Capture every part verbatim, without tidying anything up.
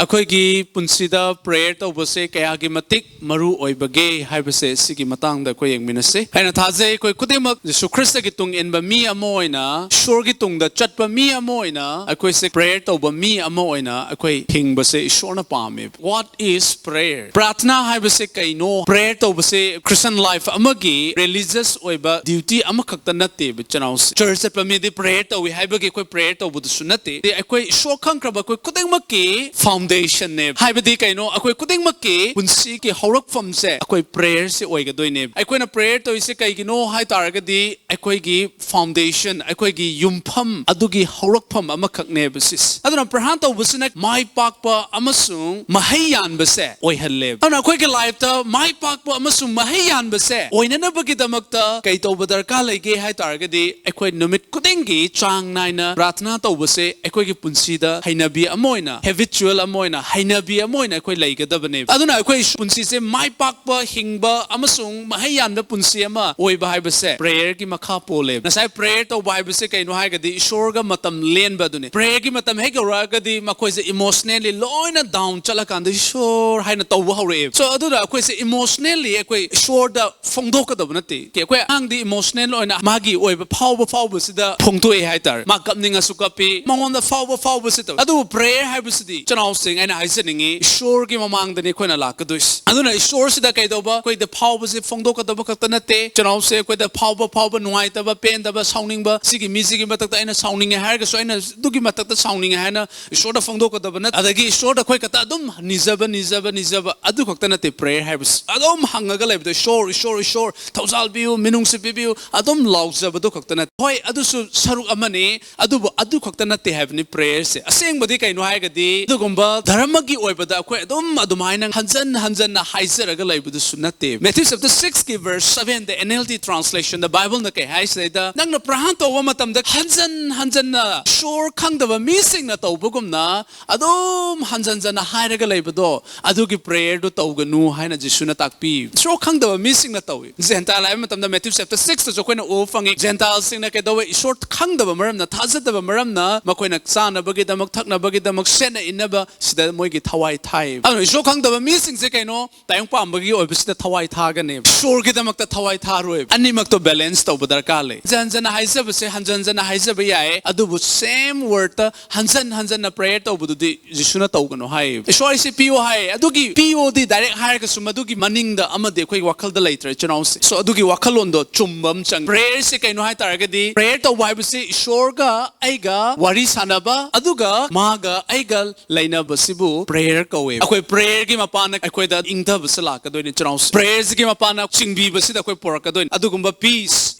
ꯑꯩꯈꯣꯏꯒꯤ ꯄꯨꯟꯁꯤꯗ prayer ꯇꯧꯕꯁꯦ ꯀꯌꯥꯒꯤ ꯃꯇꯤꯛ ꯃꯔꯨ ꯑꯣꯏꯕꯒꯦ ꯍꯥꯏꯕꯁꯦ ꯁꯤꯒꯤ ꯃꯇꯥꯡꯗ ꯑꯩꯈꯣꯏ ꯌꯦꯡꯃꯤꯟꯅꯁꯤ꯫ ꯑꯩꯅ ꯊꯥꯖꯩ ꯑꯩꯈꯣꯏ ꯈꯨꯗꯤꯡꯃꯛ ꯌꯤꯁꯨ ꯈ꯭ꯔꯤꯁꯇꯒꯤ ꯇꯨꯡ ꯏꯟꯕ ꯃꯤ ꯑꯃ ꯑꯣꯏꯅ, ꯏꯁꯣꯔꯒꯤ ꯇꯨꯡꯗ ꯆꯠꯄ ꯃꯤ ꯑꯃ ꯑꯣꯏꯅ, ꯑꯩꯈꯣꯏꯁꯦ prayer ꯇꯧꯕ ꯃꯤ ꯑꯃ ꯑꯣꯏꯅ ꯑꯩꯈꯣꯏ ꯍꯤꯡꯕꯁꯦ ꯏꯁꯣꯔꯅ ꯄꯥꯝꯃꯦꯕ꯫ What is prayer? ꯄ꯭ꯔꯥꯔꯊꯅꯥ ꯍꯥꯏꯕꯁꯦ ꯀꯩꯅꯣ? Prayer ꯇꯧꯕꯁꯦ Christian life ꯑꯃꯒꯤ religious ꯑꯣꯏꯕ duty ꯑꯃꯈꯛꯇ ꯅꯠꯇꯦꯕ, ꯏꯆꯤꯟ ꯏꯅꯥꯎꯁꯦ꯫ Church ꯆꯠꯄ ꯃꯤꯗꯤ prayer ꯇꯧꯏ ꯍꯥꯏꯕꯒꯤ ꯑꯩꯈꯣꯏ prayer ꯇꯧꯕꯗꯨꯁꯨ ꯅꯠꯇꯦ꯫ ꯑꯩꯈꯣꯏ ꯏꯁꯣꯔ ꯈꯪꯈ꯭ꯔꯕ ꯑꯩꯈꯣꯏ ꯈꯨꯗꯤꯡꯃꯛꯀꯤ foundationꯅꯦꯕ꯫ ꯍꯥꯏꯕꯗꯤ ꯀꯩꯅꯣ? ꯑꯩꯈꯣꯏ ꯈꯨꯗꯤꯡꯃꯛꯀꯤ ꯄꯨꯟꯁꯤꯒꯤ ꯍꯧꯔꯛꯐꯝꯁꯦ ꯑꯩꯈꯣꯏ prayerꯁꯦ ꯑꯣꯏꯒꯗꯣꯏꯅꯦꯕ꯫ ꯑꯩꯈꯣꯏꯅ prayer ꯇꯧꯔꯤꯁꯦ ꯀꯩꯒꯤꯅꯣ ꯍꯥꯏ ꯇꯥꯔꯒꯗꯤ, ꯑꯩꯈꯣꯏꯒꯤ foundation, ꯑꯩꯈꯣꯏꯒꯤ ꯌꯨꯝꯐꯝ ꯑꯗꯨꯒꯤ ꯍꯧꯔꯛꯐꯝ ꯑꯃꯈꯛꯅꯦꯕ ꯁꯤꯁꯦ꯫ ꯑꯗꯨꯅ ꯄ꯭ꯔꯍꯥꯟ ꯇꯧꯕꯁꯤꯅ ꯃꯥꯏ ꯄꯥꯛꯄ ꯑꯃꯁꯨꯡ ꯃꯍꯩ ꯌꯥꯟꯕꯁꯦ ꯑꯣꯏꯍꯜꯂꯦꯕ꯫ ꯑꯗꯨꯅ ꯑꯩꯈꯣꯏꯒꯤ lifeꯇ ꯃꯥꯏ ꯄꯥꯛꯄ ꯑꯃꯁꯨꯡ ꯃꯍꯩ ꯌꯥꯟꯕꯁꯦ ꯑꯣꯏꯅꯅꯕꯒꯤꯗꯃꯛꯇ ꯀꯩ ꯇꯧꯕ ꯗꯔꯀꯥꯔ ꯂꯩꯒꯦ ꯍꯥꯏ ꯇꯥꯔꯒꯗꯤ, ꯑꯩꯈꯣꯏ ꯅꯨꯃꯤꯠ ꯈꯨꯗꯤꯡꯒꯤ ꯆꯥꯡ ꯅꯥꯏꯅ ꯄ꯭ꯔꯥꯔꯊꯅꯥ ꯇꯧꯕꯁꯦ ꯑꯩꯈꯣꯏꯒꯤ ꯄꯨꯟꯁꯤꯗ ꯍꯩꯅꯕꯤ ꯑꯃ ꯑꯣꯏꯅ, habitual ꯑꯃ ꯑꯣꯏꯅ, ꯍꯩꯅꯕꯤ ꯑꯃ ꯑꯣꯏꯅ ꯑꯩꯈꯣꯏ ꯂꯩꯒꯗꯕꯅꯦꯕ꯫ ꯑꯗꯨꯅ ꯑꯩꯈꯣꯏ ꯄꯨꯟꯁꯤꯁꯦ ꯃꯥꯏ ꯄꯥꯛꯄ ꯍꯤꯡꯕ ꯑꯃꯁꯨꯡ ꯃꯍꯩ ꯌꯥꯟꯕ ꯄꯨꯟꯁꯤ ꯑꯃ ꯑꯣꯏꯕ ꯍꯥꯏꯕꯁꯦ prayerꯒꯤ ꯃꯈꯥ ꯄꯣꯜꯂꯦꯕ꯫ ꯉꯁꯥꯏ prayer ꯇꯧꯕ ꯍꯥꯏꯕꯁꯦ ꯀꯩꯅꯣ ꯍꯥꯏꯔꯒꯗꯤ ꯏꯁꯣꯔꯒ ꯃꯇꯝ ꯂꯦꯟꯕ ꯑꯗꯨꯅꯤ꯫ Prayerꯒꯤ ꯃꯇꯝ ꯍꯦꯛ ꯌꯧꯔꯛꯑꯒꯗꯤ ꯃꯈꯣꯏꯁꯦ emotionally ꯂꯣꯏꯅ down ꯆꯠꯂꯀꯥꯟꯗ ꯏꯁꯣꯔ ꯍꯥꯏꯅ ꯇꯧꯕ ꯍꯧꯔꯛꯑꯦꯕ꯫ So ꯑꯗꯨꯅ ꯑꯩꯈꯣꯏꯁꯦ emotionally ꯑꯩꯈꯣꯏ ꯏꯁꯣꯔꯗ ꯐꯣꯡꯗꯣꯛꯀꯗꯕ ꯅꯠꯇꯦ꯫ ꯑꯩꯈꯣꯏ ꯑꯉꯥꯡꯗꯤ emotional ꯑꯣꯏꯅ ꯃꯥꯒꯤ ꯑꯣꯏꯕ ꯐꯥꯎꯕ ꯐꯥꯎꯕꯁꯤꯗ ꯐꯣꯡꯗꯣꯛꯑꯦ ꯍꯥꯏꯇꯥꯔꯦ꯫ ꯃꯥ ꯀꯞꯅꯤꯡꯉꯁꯨ ꯀꯞꯄꯤ, ꯃꯉꯣꯟꯗ ꯐꯥꯎꯕ ꯐꯥꯎꯕꯁꯤ ꯇꯧꯏ꯫ ꯑꯗꯨꯕꯨ prayer ꯍꯥꯏꯕꯁꯤꯗꯤ, ꯏꯆꯤꯟ ꯏꯅꯥꯎꯁꯤꯡ, ꯑꯩꯅ ꯍꯥꯏꯖꯅꯤꯡꯉꯤ, ꯏꯁꯣꯔꯒꯤ ꯃꯃꯥꯡꯗꯅꯤ ꯑꯩꯈꯣꯏꯅ ꯂꯥꯛꯀꯗꯣꯏꯁꯤ꯫ ꯑꯗꯨꯅ ꯏꯁꯣꯔꯁꯤꯗ ꯀꯩꯗꯧꯕ? ꯑꯩꯈꯣꯏꯗ ꯐꯥꯎꯕꯁꯤ ꯐꯣꯡꯗꯣꯛꯀꯗꯕ ꯈꯛꯇ ꯅꯠꯇꯦ꯫ ꯏꯆꯤꯟ ꯏꯅꯥꯎꯁꯦ ꯑꯩꯈꯣꯏꯗ ꯐꯥꯎꯕ ꯐꯥꯎꯕ, ꯅꯨꯡꯉꯥꯏꯇꯕ, ꯄꯦꯟꯗꯕ, ꯁꯥꯎꯅꯤꯡꯕ, ꯁꯤꯒꯤ ꯃꯤꯁꯤꯒꯤ ꯃꯊꯛꯇ ꯑꯩꯅ ꯁꯥꯎꯅꯤꯡꯉꯦ ꯍꯥꯏꯔꯒꯁꯨ, ꯑꯩꯅ ꯑꯗꯨꯒꯤ ꯃꯊꯛꯇ ꯁꯥꯎꯅꯤꯡꯉꯦ ꯍꯥꯏꯅ ꯏꯁꯣꯔꯗ ꯐꯣꯡꯗꯣꯛꯀꯗꯕ ꯅꯠꯇꯦ꯫ ꯑꯗꯒꯤ ꯏꯁꯣꯔꯗ ꯑꯩꯈꯣꯏ ꯈꯛꯇ ꯑꯗꯨꯝ ꯅꯤꯖꯕ, ꯅꯤꯖꯕ, ꯅꯤꯖꯕ, ꯑꯗꯨ ꯈꯛꯇ ꯅꯠꯇꯦ prayer ꯍꯥꯏꯕꯁꯤ꯫ ꯑꯗꯨꯝ ꯍꯪꯉꯒ ꯂꯩꯕꯗꯣ, "ꯏꯁꯣꯔ, ꯏꯁꯣꯔ, ꯏꯁꯣꯔ, ꯊꯧꯖꯥꯜ ꯄꯤꯌꯨ, ꯃꯤꯅꯨꯡꯁꯤ ꯄꯤꯕꯤꯌꯨ", ꯑꯗꯨꯝ ꯂꯥꯎꯖꯕꯗꯨ ꯈꯛꯇ ꯅꯠꯇꯦ꯫ ꯍꯣꯏ, ꯑꯗꯨꯁꯨ ꯁꯔꯨꯛ ꯑꯃꯅꯤ, ꯑꯗꯨꯕꯨ ꯑꯗꯨ ꯈꯛꯇ ꯅꯠꯇꯦ ꯍꯥꯏꯕꯅꯤ prayerꯁꯦ꯫ ꯑꯁꯦꯡꯕꯗꯤ ꯀꯩꯅꯣ ꯍꯥꯏꯔꯒꯗꯤ, ꯑꯗꯨꯒꯨꯝꯕ ꯙꯔꯃꯒꯤ ꯑꯣꯏꯕꯗ ꯑꯩꯈꯣꯏ ꯑꯗꯨꯝ ꯑꯗꯨꯃꯥꯏꯅ ꯍꯟꯖꯟ ꯍꯟꯖꯟꯅ ꯍꯥꯏꯖꯔꯒ ꯂꯩꯕꯗꯨꯁꯨ ꯅꯠꯇꯦ꯫ Matthew chapter sixꯀꯤ verse sevenꯗ NLT translationꯗ Bibleꯅ ꯀꯩ ꯍꯥꯏ ꯁꯤꯗꯩꯗ, ꯅꯪꯅ ꯄ꯭ꯔꯥꯔꯊꯅꯥ ꯇꯧꯕ ꯃꯇꯝꯗ ꯍꯟꯖꯟ ꯍꯟꯖꯟꯅ ꯏꯁꯣꯔ ꯈꯪꯗꯕ ꯃꯤꯁꯤꯡꯅ ꯇꯧꯕꯒꯨꯝꯅ ꯑꯗꯨꯝ ꯍꯟꯖꯟ ꯍꯟꯖꯟꯅ ꯍꯥꯏꯔꯒ ꯂꯩꯕꯗꯣ, ꯑꯗꯨꯒꯤ prayerꯗꯨ ꯇꯧꯒꯅꯨ ꯍꯥꯏꯅ ꯖꯤꯁꯨꯅ ꯇꯥꯛꯄꯤ꯫ ꯏꯁꯣꯔ ꯈꯪꯗꯕ ꯃꯤꯁꯤꯡꯅ ꯇꯧꯏ꯫ Gentile ꯍꯥꯏꯕ ꯃꯇꯝꯗ Matthew chapter sixꯇꯁꯨ ꯑꯩꯈꯣꯏꯅ ꯎꯕ ꯐꯪꯉꯤ꯫ Gentileꯁꯤꯡꯅ ꯀꯩꯗꯧꯋꯦ? ꯏꯁꯣꯔ ꯈꯪꯗꯕ ꯃꯔꯝꯅ, ꯊꯥꯖꯗꯕ ꯃꯔꯝꯅ ꯃꯈꯣꯏꯅ ꯆꯥꯅꯕꯒꯤꯗꯃꯛ, ꯊꯛꯅꯕꯒꯤꯗꯃꯛ, ꯁꯦꯠꯅ ꯏꯟꯅꯕ ꯁꯤꯗ ꯃꯣꯏꯒꯤ ꯊꯋꯥꯏ ꯊꯥꯏ꯫ ꯑꯗꯨꯅ ꯏꯁꯣꯔ ꯈꯪꯗꯕ ꯃꯤꯁꯤꯡꯁꯦ ꯀꯩꯅꯣ, ꯇꯥꯏꯕꯪ ꯄꯥꯝꯕꯒꯤ ꯑꯣꯏꯕꯁꯤꯗ ꯊꯋꯥꯏ ꯊꯥꯒꯅꯦꯕ, ꯏꯁꯣꯔꯒꯤꯗꯃꯛꯇ ꯊꯋꯥꯏ ꯊꯥꯔꯣꯏꯕ꯫ ꯑꯅꯤꯃꯛꯇꯣ ꯕꯦꯂꯦꯟꯁ ꯇꯧꯕ ꯗꯔꯀꯥꯔ ꯂꯩ꯫ ꯍꯟꯖꯟ ꯍꯟꯖꯟꯅ ꯍꯥꯏꯖꯕꯁꯦ ꯍꯟꯖꯟ ꯍꯟꯖꯟꯅ ꯍꯥꯏꯖꯕ ꯌꯥꯏ, ꯑꯗꯨꯕꯨ ꯁꯦꯝ ꯋꯥꯔꯗꯇ ꯍꯟꯖꯟ ꯍꯟꯖꯟꯅ ꯄ꯭ꯔꯦꯌꯔ ꯇꯧꯕꯗꯨꯗꯤ ꯖꯤꯁꯨꯅ ꯇꯧꯒꯅꯨ ꯍꯥꯏꯌꯦꯕ꯫ ꯏꯁꯣꯔ, ꯑꯩꯁꯦ ꯄꯤꯌꯣ ꯍꯥꯏ, ꯑꯗꯨꯒꯤ ꯄꯤꯌꯣꯗꯤ ꯗꯥꯏꯔꯦꯛ ꯍꯥꯏꯔꯒꯁꯨ ꯃꯗꯨꯒꯤ ꯃꯅꯤꯡꯗ ꯑꯃꯗꯤ ꯑꯩꯈꯣꯏꯒꯤ ꯋꯥꯈꯜꯗ ꯂꯩꯇ꯭ꯔꯦ, ꯏꯆꯤꯟ ꯏꯅꯥꯎꯁꯦ꯫ ꯁꯣ ꯑꯗꯨꯒꯤ ꯋꯥꯈꯜꯂꯣꯟꯗꯣ ꯆꯨꯝꯕ ꯑꯃ ꯆꯪꯉꯤ꯫ ꯄ꯭ꯔꯦꯌꯔꯁꯦ ꯀꯩꯅꯣ ꯍꯥꯏ ꯇꯥꯔꯒꯗꯤ, ꯄ꯭ꯔꯦꯌꯔ ꯇꯧꯕ ꯍꯥꯏꯕꯁꯤ ꯏꯁꯣꯔꯒ ꯑꯩꯒ ꯋꯥꯔꯤ ꯁꯥꯟꯅꯕ, ꯑꯗꯨꯒ ꯃꯥꯒ ꯑꯩꯒ ꯂꯩꯅꯕꯁꯤꯕꯨ ꯄ꯭ꯔꯦꯌꯔ ꯀꯧꯋꯦ꯫ ꯑꯩꯈꯣꯏ ꯄ꯭ꯔꯦꯌꯔꯒꯤ ꯃꯄꯥꯟꯅ ꯑꯩꯈꯣꯏꯗ ꯏꯪꯊꯕꯁꯨ ꯂꯥꯛꯀꯗꯣꯏꯅꯤ, ꯏꯆꯤꯟ ꯏꯅꯥꯎꯁꯦ꯫ ꯄ꯭ꯔꯦꯌꯔꯁꯤꯒꯤ ꯃꯄꯥꯟꯅ ꯆꯤꯡꯕꯤꯕꯁꯤꯗ ꯑꯩꯈꯣꯏ ꯄꯨꯔꯛꯀꯗꯣꯏꯅꯤ꯫ ꯑꯗꯨꯒꯨꯝꯕ ꯄꯤꯁ,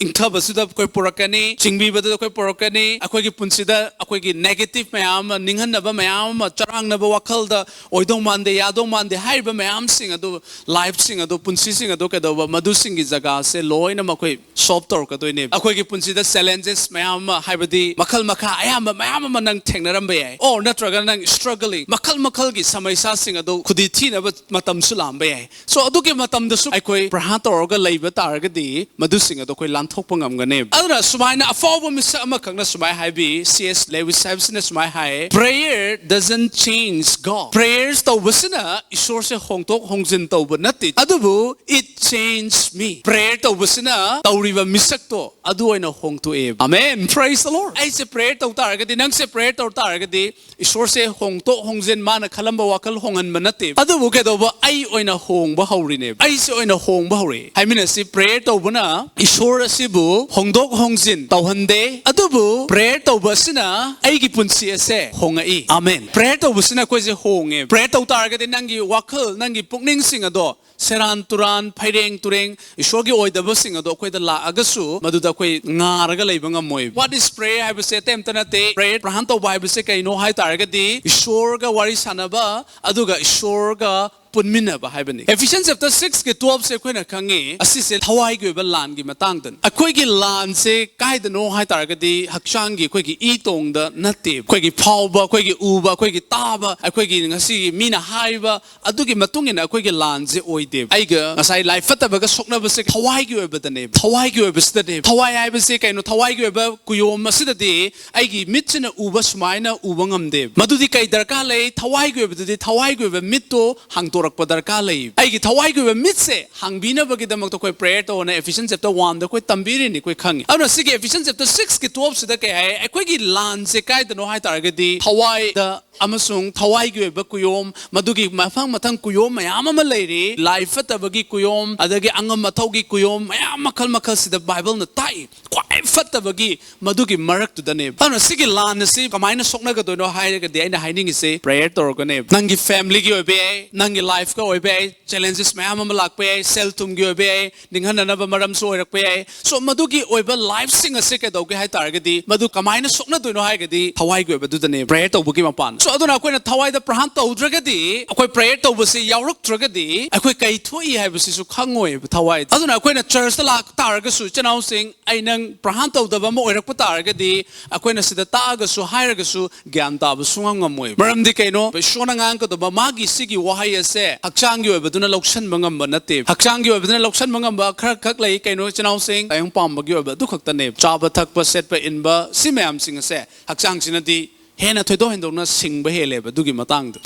ꯏꯪꯊꯕꯁꯤꯗ ꯑꯩꯈꯣꯏ ꯄꯨꯔꯛꯀꯅꯤ, ꯆꯤꯡꯕꯤꯕꯗꯨꯗ ꯑꯩꯈꯣꯏ ꯄꯨꯔꯛꯀꯅꯤ꯫ ꯑꯩꯈꯣꯏꯒꯤ ꯄꯨꯟꯁꯤꯗ ꯑꯩꯈꯣꯏꯒꯤ ꯅꯦꯒꯦꯇꯤꯚ ꯃꯌꯥꯝ ꯑꯃ, ꯅꯤꯡꯍꯟꯅꯕ ꯃꯌꯥꯝ ꯑꯃ, ꯆꯔꯥꯡꯅꯕ ꯋꯥꯈꯜꯗ ꯑꯣꯏꯗꯧ ꯃꯥꯟꯗꯦ, ꯌꯥꯗꯧ ꯃꯥꯟꯗꯦ ꯍꯥꯏꯔꯤꯕ ꯃꯌꯥꯝꯁꯤꯡ ꯑꯗꯨ, ꯂꯥꯏꯐꯁꯤꯡ ꯑꯗꯨ, ꯄꯨꯟꯁꯤꯁꯤꯡ ꯑꯗꯨ ꯀꯩꯗꯧꯕ, ꯃꯗꯨꯁꯤꯡꯒꯤ ꯖꯒꯥꯁꯦ ꯂꯣꯏꯅꯃꯛ ꯑꯩꯈꯣꯏ ꯁꯣꯜꯕ ꯇꯧꯔꯛꯀꯗꯣꯏꯅꯦꯕ꯫ ꯑꯩꯈꯣꯏꯒꯤ ꯄꯨꯟꯁꯤꯗ ꯆꯦꯂꯦꯟꯖꯦꯁ ꯃꯌꯥꯝ ꯑꯃ, ꯍꯥꯏꯕꯗꯤ ꯃꯈꯜ ꯃꯈꯥ ꯑꯌꯥꯝꯕ ꯃꯌꯥꯝ ꯑꯃ ꯅꯪ ꯊꯦꯡꯅꯔꯝꯕ ꯌꯥꯏ, ꯑꯣꯔ ꯅꯠꯇ꯭ꯔꯒ ꯅꯪ ꯁ꯭ꯇ꯭ꯔꯒꯂꯤꯡ, ꯃꯈꯜ ꯃꯈꯜꯒꯤ ꯁꯃꯩꯁꯥꯁꯤꯡ ꯑꯗꯨ ꯈꯨꯗꯤ ꯊꯤꯅꯕ ꯃꯇꯝꯁꯨ ꯂꯥꯛꯑꯝꯕ ꯌꯥꯏ꯫ ꯁꯣ ꯑꯗꯨꯒꯤ ꯃꯇꯝꯗꯁꯨ ꯑꯩꯈꯣꯏ ꯄ꯭ꯔꯥꯔꯊꯅꯥ ꯇꯧꯔꯒ ꯂꯩꯕ ꯇꯥꯔꯒꯗꯤ ꯃꯗꯨꯁꯤꯡ ꯑꯗꯣ ꯑꯩꯈꯣꯏ ꯂꯥꯟꯊꯣꯛꯄ ꯉꯝꯒꯅꯦꯕ꯫ ꯑꯗꯨꯅ ꯁꯨꯃꯥꯏꯅ ꯑꯐꯥꯎꯕ ꯃꯤꯁꯛ ꯑꯃꯈꯛꯅ ꯁꯨꯃꯥꯏ ꯍꯥꯏꯕꯤ, ꯁꯤ ꯑꯦꯁ ꯂꯦꯋꯤꯁ ꯍꯥꯏꯕꯁꯤꯅ ꯁꯨꯃꯥꯏ ꯍꯥꯏ, "Prayer doesn't change God." Prayers ꯇꯧꯕꯁꯤꯅ ꯏꯁꯣꯔꯁꯦ ꯍꯣꯡꯗꯣꯛ ꯍꯣꯡꯖꯤꯟ ꯇꯧꯕ ꯅꯠꯇꯦ, ꯑꯗꯨꯕꯨ "It changed me." ꯄ꯭ꯔꯦꯌꯔ ꯇꯧꯕꯁꯤꯅ ꯇꯧꯔꯤꯕ ꯃꯤꯁꯛꯇꯣ ꯑꯗꯨ ꯑꯣꯏꯅ ꯍꯣꯡꯗꯣꯛꯑꯦꯕ꯫ ꯑꯃꯦꯟ꯫ Praise the Lord. ꯑꯩꯁꯦ ꯄ꯭ꯔꯦꯌꯔ ꯇꯧ ꯇꯥꯔꯒꯗꯤ, ꯅꯪꯁꯦ ꯄ꯭ꯔꯦꯌꯔ ꯇꯧ ꯇꯥꯔꯒꯗꯤ, ꯏꯁꯣꯔꯁꯦ ꯍꯣꯡꯗꯣꯛ ꯍꯣꯡꯖꯤꯟ, ꯃꯥꯅ ꯈꯜꯂꯝꯕ ꯋꯥꯈꯜ ꯍꯣꯡꯍꯟꯕ ꯅꯠꯇꯦ, ꯑꯗꯨꯕꯨ ꯀꯩꯗꯧꯕ, ꯑꯩ ꯑꯣꯏꯅ ꯍꯣꯡꯕ ꯍꯧꯔꯤꯅꯦꯕ꯫ ꯑꯩꯁꯦ ꯑꯣꯏꯅ ꯍꯣꯡꯕ ꯍꯧꯔꯦ꯫ ꯍꯥꯏꯃꯤꯟꯅꯁꯤ, ꯄ꯭ꯔꯦꯌꯔ ꯇꯧꯕꯅ ꯏꯁꯣꯔ ꯑꯁꯤꯕꯨ ꯍꯣꯡꯗꯣꯛ ꯍꯣꯡꯖꯤꯟ ꯇꯧꯍꯟꯗꯦ, ꯑꯗꯨꯕꯨ ꯄ꯭ꯔꯦꯌꯔ ꯇꯧꯕ ꯑꯁꯤꯅ ꯑꯩꯒꯤ ꯄꯨꯟꯁꯤ ꯑꯁꯦ ꯍꯣꯡꯉꯛꯏ꯫ ꯑꯃꯦꯟ꯫ ꯄ꯭ꯔꯦꯌꯔ ꯇꯧꯕꯁꯤꯅ ꯑꯩꯈꯣꯏꯁꯦ ꯍꯣꯡꯉꯦ꯫ ꯄ꯭ꯔꯦꯌꯔ ꯇꯧ ꯇꯥꯔꯒꯗꯤ ꯅꯪꯒꯤ ꯋꯥꯈꯜ, ꯅꯪꯒꯤ ꯄꯨꯛꯅꯤꯡꯁꯤꯡ ꯑꯗꯣ ꯁꯦꯔꯥꯟ ꯇꯨꯔꯥꯟ, ꯐꯩꯔꯦꯡ ꯇꯨꯔꯦꯡ, ꯏꯁꯣꯔꯒꯤ ꯑꯣꯏꯗꯕꯁꯤꯡ ꯑꯗꯣ ꯑꯩꯈꯣꯏꯗ ꯂꯥꯛꯑꯒꯁꯨ ꯃꯗꯨꯗ ꯑꯩꯈꯣꯏ ꯉꯥꯔꯒ ꯂꯩꯕ ꯉꯝꯃꯣꯏ꯫ What is prayer ꯍꯥꯏꯕꯁꯦ ꯑꯇꯩ ꯑꯝꯇ ꯅꯠꯇꯦ꯫ ꯄ꯭ꯔꯦꯌꯔ, ꯄ꯭ꯔꯥꯔꯊꯅꯥ ꯇꯧꯕ ꯍꯥꯏꯕꯁꯦ ꯀꯩꯅꯣ ꯍꯥꯏ ꯇꯥꯔꯒꯗꯤ, ꯏꯁꯣꯔꯒ ꯋꯥꯔꯤ ꯁꯥꯟꯅꯕ, ꯑꯗꯨꯒ ꯏꯁꯣꯔꯒ ꯄꯨꯟꯃꯤꯟꯅꯕ ꯍꯥꯏꯕꯅꯤ꯫ Ephesians chapter six ꯀꯤ twelve ꯁꯦ ꯑꯩꯈꯣꯏꯅ ꯈꯪꯉꯤ, ꯑꯁꯤꯁꯦ ꯊꯋꯥꯏꯒꯤ ꯑꯣꯏꯕ ꯂꯥꯟꯒꯤ ꯃꯇꯥꯡꯗꯅꯤ꯫ ꯑꯩꯈꯣꯏꯒꯤ ꯂꯥꯟꯁꯦ ꯀꯥꯏꯗꯅꯣ ꯍꯥꯏ ꯇꯥꯔꯒꯗꯤ ꯍꯛꯆꯥꯡꯒꯤ ꯑꯩꯈꯣꯏꯒꯤ ꯏ ꯇꯣꯡꯗ ꯅꯠꯇꯦ꯫ ꯑꯩꯈꯣꯏꯒꯤ ꯐꯥꯎꯕ, ꯑꯩꯈꯣꯏꯒꯤ ꯎꯕ, ꯑꯩꯈꯣꯏꯒꯤ ꯇꯥꯕ, ꯑꯩꯈꯣꯏꯒꯤ ꯉꯁꯤꯒꯤ ꯃꯤꯅ ꯍꯥꯏꯕ, ꯑꯗꯨꯒꯤ ꯃꯇꯨꯡ ꯏꯟꯅ ꯑꯩꯈꯣꯏꯒꯤ ꯂꯥꯟꯁꯦ ꯑꯣꯏꯗꯦꯕ꯫ ꯑꯩꯒ ꯉꯁꯥꯏ ꯂꯥꯏ ꯐꯠꯇꯕꯒ ꯁꯣꯛꯅꯕꯁꯦ ꯊꯋꯥꯏꯒꯤ ꯑꯣꯏꯕꯗꯅꯦꯕ꯫ ꯊꯋꯥꯏꯒꯤ ꯑꯣꯏꯕꯁꯤꯗꯅꯦꯕ꯫ ꯊꯋꯥꯏ ꯍꯥꯏꯕꯁꯦ ꯀꯩꯅꯣ? ꯊꯋꯥꯏꯒꯤ ꯑꯣꯏꯕ ꯀꯨꯌꯣꯝ ꯑꯁꯤꯗꯗꯤ ꯑꯩꯒꯤ ꯃꯤꯠꯁꯤꯅ ꯎꯕ ꯁꯨꯃꯥꯏꯅ ꯎꯕ ꯉꯝꯗꯦꯕ꯫ ꯃꯗꯨꯗꯤ ꯀꯩ ꯗꯔꯀꯥꯔ ꯂꯩ? ꯊꯋꯥꯏꯒꯤ ꯑꯣꯏꯕꯗꯨꯗꯤ ꯊꯋꯥꯏꯒꯤ ꯑꯣꯏꯕ ꯃꯤꯠꯇꯣ ꯍꯥꯡꯗꯣꯔꯛꯄ ꯗꯔꯀꯥꯔ ꯂꯩ꯫ ꯑꯩꯒꯤ ꯊꯋꯥꯏꯒꯤ ꯑꯣꯏꯕ ꯃꯤꯠꯁꯦ ꯍꯥꯡꯕꯤꯅꯕꯒꯤꯗꯃꯛꯇ ꯑꯩꯈꯣꯏ prayer ꯇꯧꯑꯣꯅ Ephesians chapter one ꯗ ꯑꯩꯈꯣꯏ ꯇꯝꯕꯤꯔꯤꯅꯤ, ꯑꯩꯈꯣꯏ ꯈꯪꯉꯤ꯫ ꯑꯗꯨꯅ ꯁꯤꯒꯤ Ephesians chapter six ꯀꯤ twelve ꯁꯤꯗ ꯀꯩ ꯍꯥꯏ? ꯑꯩꯈꯣꯏꯒꯤ ꯂꯥꯟꯁꯦ ꯀꯥꯏꯗꯅꯣ ꯍꯥꯏ ꯇꯥꯔꯒꯗꯤ ꯊꯋꯥꯏꯗ ꯑꯃꯁꯨꯡ ꯊꯋꯥꯏꯒꯤ ꯑꯣꯏꯕ ꯀꯨꯌꯣꯝ, ꯃꯗꯨꯒꯤ ꯃꯊꯪ ꯃꯊꯪ ꯀꯨꯌꯣꯝ ꯃꯌꯥꯝ ꯑꯃ ꯂꯩꯔꯤ꯫ ꯂꯥꯏ ꯐꯠꯇꯕꯒꯤ ꯀꯨꯌꯣꯝ, ꯑꯗꯒꯤ ꯑꯉꯝ ꯑꯊꯧꯒꯤ ꯀꯨꯌꯣꯝ, ꯃꯌꯥꯝ ꯃꯈꯜ ꯃꯈꯜꯁꯤꯗ ꯕꯥꯏꯕꯜꯅ ꯇꯥꯛꯏ꯫ ꯈ꯭ꯋꯥꯏ ꯐꯠꯇꯕꯒꯤ ꯃꯗꯨꯒꯤ ꯃꯔꯛꯇꯨꯗꯅꯦ꯫ ꯑꯗꯨꯅ ꯁꯤꯒꯤ ꯂꯥꯟ ꯑꯁꯤ ꯀꯃꯥꯏꯅ ꯁꯣꯛꯅꯒꯗꯣꯏꯅꯣ ꯍꯥꯏꯔꯒꯗꯤ ꯑꯩꯅ ꯍꯥꯏꯅꯤꯡꯉꯤꯁꯦ prayer ꯇꯧꯔꯒꯅꯦ꯫ ꯅꯪꯒꯤ family ꯒꯤ ꯑꯣꯏꯕ ꯌꯥꯏ, ꯅꯪꯒꯤ life ꯀ ꯑꯣꯏꯕ ꯌꯥꯏ, challenges ꯃꯌꯥꯝ ꯑꯃ ꯂꯥꯛꯄ ꯌꯥꯏ, ꯁꯦꯜ ꯊꯨꯝꯒꯤ ꯑꯣꯏꯕ ꯌꯥꯏ, ꯅꯤꯡꯍꯟꯅꯅꯕ ꯃꯔꯝꯁꯨ ꯑꯣꯏꯔꯛꯄ ꯌꯥꯏ꯫ So ꯃꯗꯨꯒꯤ ꯑꯣꯏꯕ life ꯁꯤꯡ ꯑꯁꯦ ꯀꯩꯗꯧꯒꯦ ꯍꯥꯏ ꯇꯥꯔꯒꯗꯤ, ꯃꯗꯨ ꯀꯃꯥꯏꯅ ꯁꯣꯛꯅꯗꯣꯏꯅꯣ ꯍꯥꯏꯔꯒꯗꯤ ꯊꯋꯥꯏꯒꯤ ꯑꯣꯏꯕꯗꯨꯗꯅꯦ prayer ꯇꯧꯕꯒꯤ ꯃꯄꯥꯟ꯫ So ꯑꯗꯨꯅ ꯑꯩꯈꯣꯏꯅ ꯊꯋꯥꯏꯗ ꯄ꯭ꯔꯍꯥꯟ ꯇꯧꯗ꯭ꯔꯒꯗꯤ, ꯑꯩꯈꯣꯏ prayer ꯇꯧꯕꯁꯤ ꯌꯥꯎꯔꯛꯇ꯭ꯔꯒꯗꯤ ꯑꯩꯈꯣꯏ ꯀꯩ ꯊꯣꯛꯏ ꯍꯥꯏꯕꯁꯤꯁꯨ ꯈꯪꯉꯣꯏꯕ ꯊꯋꯥꯏꯗ꯫ ꯑꯗꯨꯅ ꯑꯩꯈꯣꯏꯅ church ꯇ ꯂꯥꯛ ꯇꯥꯔꯒꯁꯨ, ꯏꯆꯤꯟ ꯏꯅꯥꯎꯁꯤꯡ, ꯑꯩ ꯅꯪ ꯄ꯭ꯔꯍꯥꯟ ꯇꯧꯗꯕ ꯑꯃ ꯑꯣꯏꯔꯛꯄ ꯇꯥꯔꯒꯗꯤ ꯑꯩꯈꯣꯏꯅ ꯁꯤꯗ ꯇꯥꯛꯑꯒꯁꯨ ꯍꯥꯏꯔꯒꯁꯨ ꯒ꯭ꯌꯥꯟ ꯇꯥꯕ ꯁꯨꯡꯉꯝ ꯉꯝꯃꯣꯏ꯫ ꯃꯔꯝꯗꯤ ꯀꯩꯅꯣ? ꯏꯁꯣꯔꯅ ꯉꯥꯡꯒꯗꯕ ꯃꯥꯒꯤ ꯁꯤꯒꯤ ꯋꯥꯍꯩ ꯑꯁꯦ ꯍꯛꯆꯥꯡꯒꯤ ꯑꯣꯏꯕꯗꯨꯅ ꯂꯧꯁꯟꯕ ꯉꯝꯕ ꯅꯠꯇꯦ꯫ ꯍꯛꯆꯥꯡꯒꯤ ꯑꯣꯏꯕꯗꯨꯅ ꯂꯧꯁꯟꯕ ꯉꯝꯕ ꯈꯔ ꯈꯛ ꯂꯩ꯫ ꯀꯩꯅꯣ? ꯏꯆꯤꯟ ꯏꯅꯥꯎꯁꯤꯡ, ꯇꯥꯏꯕꯪ ꯄꯥꯟꯕꯒꯤ ꯑꯣꯏꯕ ꯑꯗꯨ ꯈꯛꯇꯅꯦ꯫ ꯆꯥꯕ ꯊꯛꯄ ꯁꯦꯠꯄ ꯏꯟꯕ ꯁꯤ ꯃꯌꯥꯝꯁꯤꯡ ꯑꯁꯦ ꯍꯛꯆꯥꯡꯁꯤꯅꯗꯤ ꯍꯦꯟꯅ ꯊꯣꯏꯗꯣꯛ ꯍꯦꯟꯗꯣꯛꯅ ꯁꯤꯡꯕ ꯍꯦꯜꯂꯦꯕ꯫ ꯑꯗꯨꯒꯤ ꯃꯇꯥꯡꯗ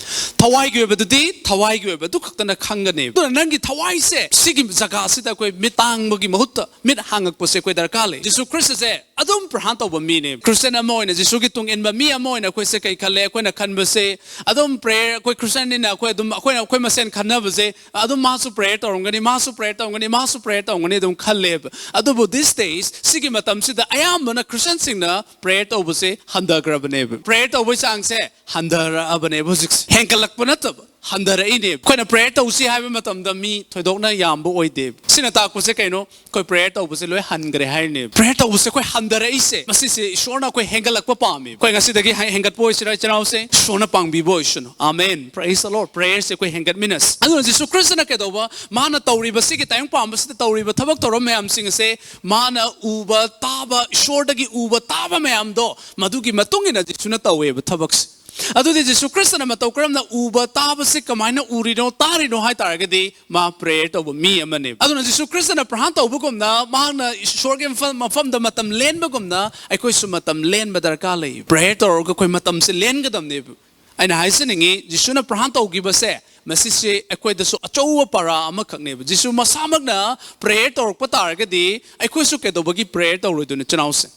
ꯊꯋꯥꯏꯒꯤ ꯑꯣꯏꯕꯗꯨꯗꯤ ꯊꯋꯥꯏꯒꯤ ꯑꯣꯏꯕ ꯑꯗꯨ ꯈꯛꯇꯅ ꯈꯪꯒꯅꯦꯕ꯫ ꯑꯗꯨꯅ ꯅꯪꯒꯤ ꯊꯋꯥꯏꯁꯦ ꯁꯤꯒꯤ ꯖꯒꯥꯁꯤꯗ ꯑꯩꯈꯣꯏ ꯃꯤꯠ ꯇꯥꯡꯕꯒꯤ ꯃꯍꯨꯠꯇ ꯃꯤꯠ ꯍꯥꯡꯉꯛꯄꯁꯦ ꯑꯩꯈꯣꯏ ꯗꯔꯀꯥꯔ ꯂꯩ꯫ ꯖꯤꯁꯨ ꯈ꯭ꯔꯤꯁꯇꯁꯦ ꯑꯗꯨꯝ ꯄ꯭ꯔꯍꯥꯟ ꯇꯧꯕ ꯃꯤꯅꯦ꯫ ꯈ꯭ꯔꯤꯁꯇꯤꯌꯥꯟ ꯑꯃ ꯑꯣꯏꯅ, ꯖꯤꯁꯨꯒꯤ ꯇꯨꯡ ꯏꯟꯕ ꯃꯤ ꯑꯃ ꯑꯣꯏꯅ ꯑꯩꯈꯣꯏꯁꯦ ꯀꯩ ꯈꯜꯂꯦ? ꯑꯩꯈꯣꯏꯅ ꯈꯟꯕꯁꯦ ꯑꯗꯨꯝ prayer, ꯑꯩꯈꯣꯏ ꯈ꯭ꯔꯤꯁꯇꯤꯌꯥꯟꯅꯤꯅ ꯑꯩꯈꯣꯏ ꯑꯗꯨꯝ, ꯑꯩꯈꯣꯏꯅ ꯑꯩꯈꯣꯏ ꯃꯁꯦꯟ ꯈꯟꯅꯕꯁꯦ ꯑꯗꯨꯝ ꯃꯥꯁꯨ prayer ꯇꯧꯔꯝꯒꯅꯤ, ꯃꯥꯁꯨ prayer ꯇꯧꯔꯝꯒꯅꯤ, ꯃꯥꯁꯨ prayer ꯇꯧꯔꯝꯒꯅꯤ ꯑꯗꯨꯝ ꯈꯜꯂꯦꯕ꯫ ꯑꯗꯨꯕꯨ these days ꯁꯤꯒꯤ ꯃꯇꯝꯁꯤꯗ ꯑꯌꯥꯝꯕꯅ ꯈ꯭ꯔꯤꯁꯇꯤꯌꯥꯟꯁꯤꯡꯅ prayer ꯇꯧꯕꯁꯦ ꯍꯟꯊꯈ꯭ꯔꯕꯅꯦꯕ꯫ Prayer ꯇꯧꯕꯒꯤ ꯆꯥꯡꯁꯦ ꯍꯟꯊꯔꯛꯑꯕꯅꯦꯕ ꯍꯧꯖꯤꯛꯁꯦ, ꯍꯦꯟꯒꯠꯂꯛꯄ ꯅꯠꯇꯕ꯫ ꯍꯟꯊꯔꯛꯏꯅꯦ꯫ ꯑꯩꯈꯣꯏꯅ ꯄ꯭ꯔꯦꯌꯔ ꯇꯧꯁꯤ ꯍꯥꯏꯕ ꯃꯇꯝꯗ ꯃꯤ ꯊꯣꯏꯗꯣꯛꯅ ꯌꯥꯝꯕ ꯑꯣꯏꯗꯦ꯫ ꯁꯤꯅ ꯇꯥꯛꯄꯁꯦ ꯀꯩꯅꯣ? ꯑꯩꯈꯣꯏ ꯄ꯭ꯔꯦꯌꯔ ꯇꯧꯕꯁꯦ ꯂꯣꯏ ꯍꯟꯈ꯭ꯔꯦ ꯍꯥꯏꯔꯤꯅꯦ꯫ ꯄ꯭ꯔꯦꯌꯔ ꯇꯧꯕꯁꯦ ꯑꯩꯈꯣꯏ ꯍꯟꯊꯔꯛꯏꯁꯦ, ꯃꯁꯤꯁꯦ ꯏꯁꯣꯔꯅ ꯑꯩꯈꯣꯏ ꯍꯦꯟꯒꯠꯂꯛꯄ ꯄꯥꯝꯃꯤ꯫ ꯑꯩꯈꯣꯏ ꯉꯁꯤꯗꯒꯤ ꯍꯦ-, ꯍꯦꯟꯒꯠꯄ ꯑꯣꯏꯁꯤꯔꯥ, ꯏꯆꯤꯟ ꯏꯅꯥꯎꯁꯦ? ꯏꯁꯣꯔꯅ ꯄꯥꯡꯕꯤꯕ ꯑꯣꯏꯁꯅꯨ꯫ ꯑꯃꯦꯟ꯫ Praise the Lord꯫ ꯄ꯭ꯔꯦꯌꯔꯁꯦ ꯑꯩꯈꯣꯏ ꯍꯦꯟꯒꯠꯃꯤꯟꯅꯁꯤ꯫ ꯑꯗꯨꯅ ꯖꯤꯁꯨ ꯈ꯭ꯔꯤꯁꯇꯅ ꯀꯩꯗꯧꯕ? ꯃꯥꯅ ꯇꯧꯔꯤꯕꯁꯤꯒꯤ, ꯇꯥꯏꯕꯪ ꯄꯥꯟꯕꯁꯤꯗ ꯇꯧꯔꯤꯕ ꯊꯕꯛ ꯊꯧꯔꯝ ꯃꯌꯥꯝꯁꯤꯡ ꯑꯁꯦ, ꯃꯥꯅ ꯎꯕ ꯇꯥꯕ, ꯏꯁꯣꯔꯗꯒꯤ ꯎꯕ ꯇꯥꯕ ꯃꯌꯥꯝꯗꯣ, ꯃꯗꯨꯒꯤ ꯃꯇꯨꯡ ꯏꯟꯅ ꯖꯤꯁꯨꯅ ꯇꯧꯋꯦꯕ ꯊꯕꯛꯁꯦ꯫ ꯑꯗꯨꯗꯤ ꯖꯤꯁꯨ ꯈ꯭ꯔꯤꯁꯇꯅ ꯃꯇꯧ ꯀꯔꯝꯅ ꯎꯕ ꯇꯥꯕꯁꯤ ꯀꯃꯥꯏꯅ ꯎꯔꯤꯅꯣ, ꯇꯥꯔꯤꯅꯣ ꯍꯥꯏ ꯇꯥꯔꯒꯗꯤ, ꯃꯥ ꯄ꯭ꯔꯦꯌꯔ ꯇꯧꯕ ꯃꯤ ꯑꯃꯅꯦꯕ꯫ ꯑꯗꯨꯅ ꯖꯤꯁꯨ ꯈ꯭ꯔꯤꯁꯇꯅ ꯄ꯭ꯔꯥꯔꯊꯅꯥ ꯇꯧꯕꯒꯨꯝꯅ, ꯃꯍꯥꯛꯅ ꯏꯁꯣꯔꯒꯤ ꯃꯐꯝ, ꯃꯐꯝꯗ ꯃꯇꯝ ꯂꯦꯟꯕꯒꯨꯝꯅ, ꯑꯩꯈꯣꯏꯁꯨ ꯃꯇꯝ ꯂꯦꯟꯕ ꯗꯔꯀꯥꯔ ꯂꯩ꯫ ꯄ꯭ꯔꯦꯌꯔ ꯇꯧꯔꯒ ꯑꯩꯈꯣꯏ ꯃꯇꯝꯁꯦ ꯂꯦꯟꯒꯗꯕꯅꯦꯕ꯫ ꯑꯩꯅ ꯍꯥꯏꯖꯅꯤꯡꯉꯤ, ꯖꯤꯁꯨꯅ ꯄ꯭ꯔꯥꯔꯊꯅꯥ ꯇꯧꯈꯤꯕꯁꯦ, ꯃꯁꯤꯁꯦ ꯑꯩꯈꯣꯏꯗꯁꯨ ꯑꯆꯧꯕ ꯄꯥꯔꯥ ꯑꯃꯈꯛꯅꯦꯕ꯫ ꯖꯤꯁꯨ ꯃꯁꯥꯃꯛꯅ ꯄ꯭ꯔꯦꯌꯔ ꯇꯧꯔꯛꯄ ꯇꯥꯔꯒꯗꯤ, ꯑꯩꯈꯣꯏꯁꯨ ꯀꯩꯗꯧꯕꯒꯤ ꯄ꯭ꯔꯦꯌꯔ ꯇꯧꯔꯣꯏꯗꯣꯏꯅꯣ, ꯏꯆꯤꯟ ꯏꯅꯥꯎꯁꯦ?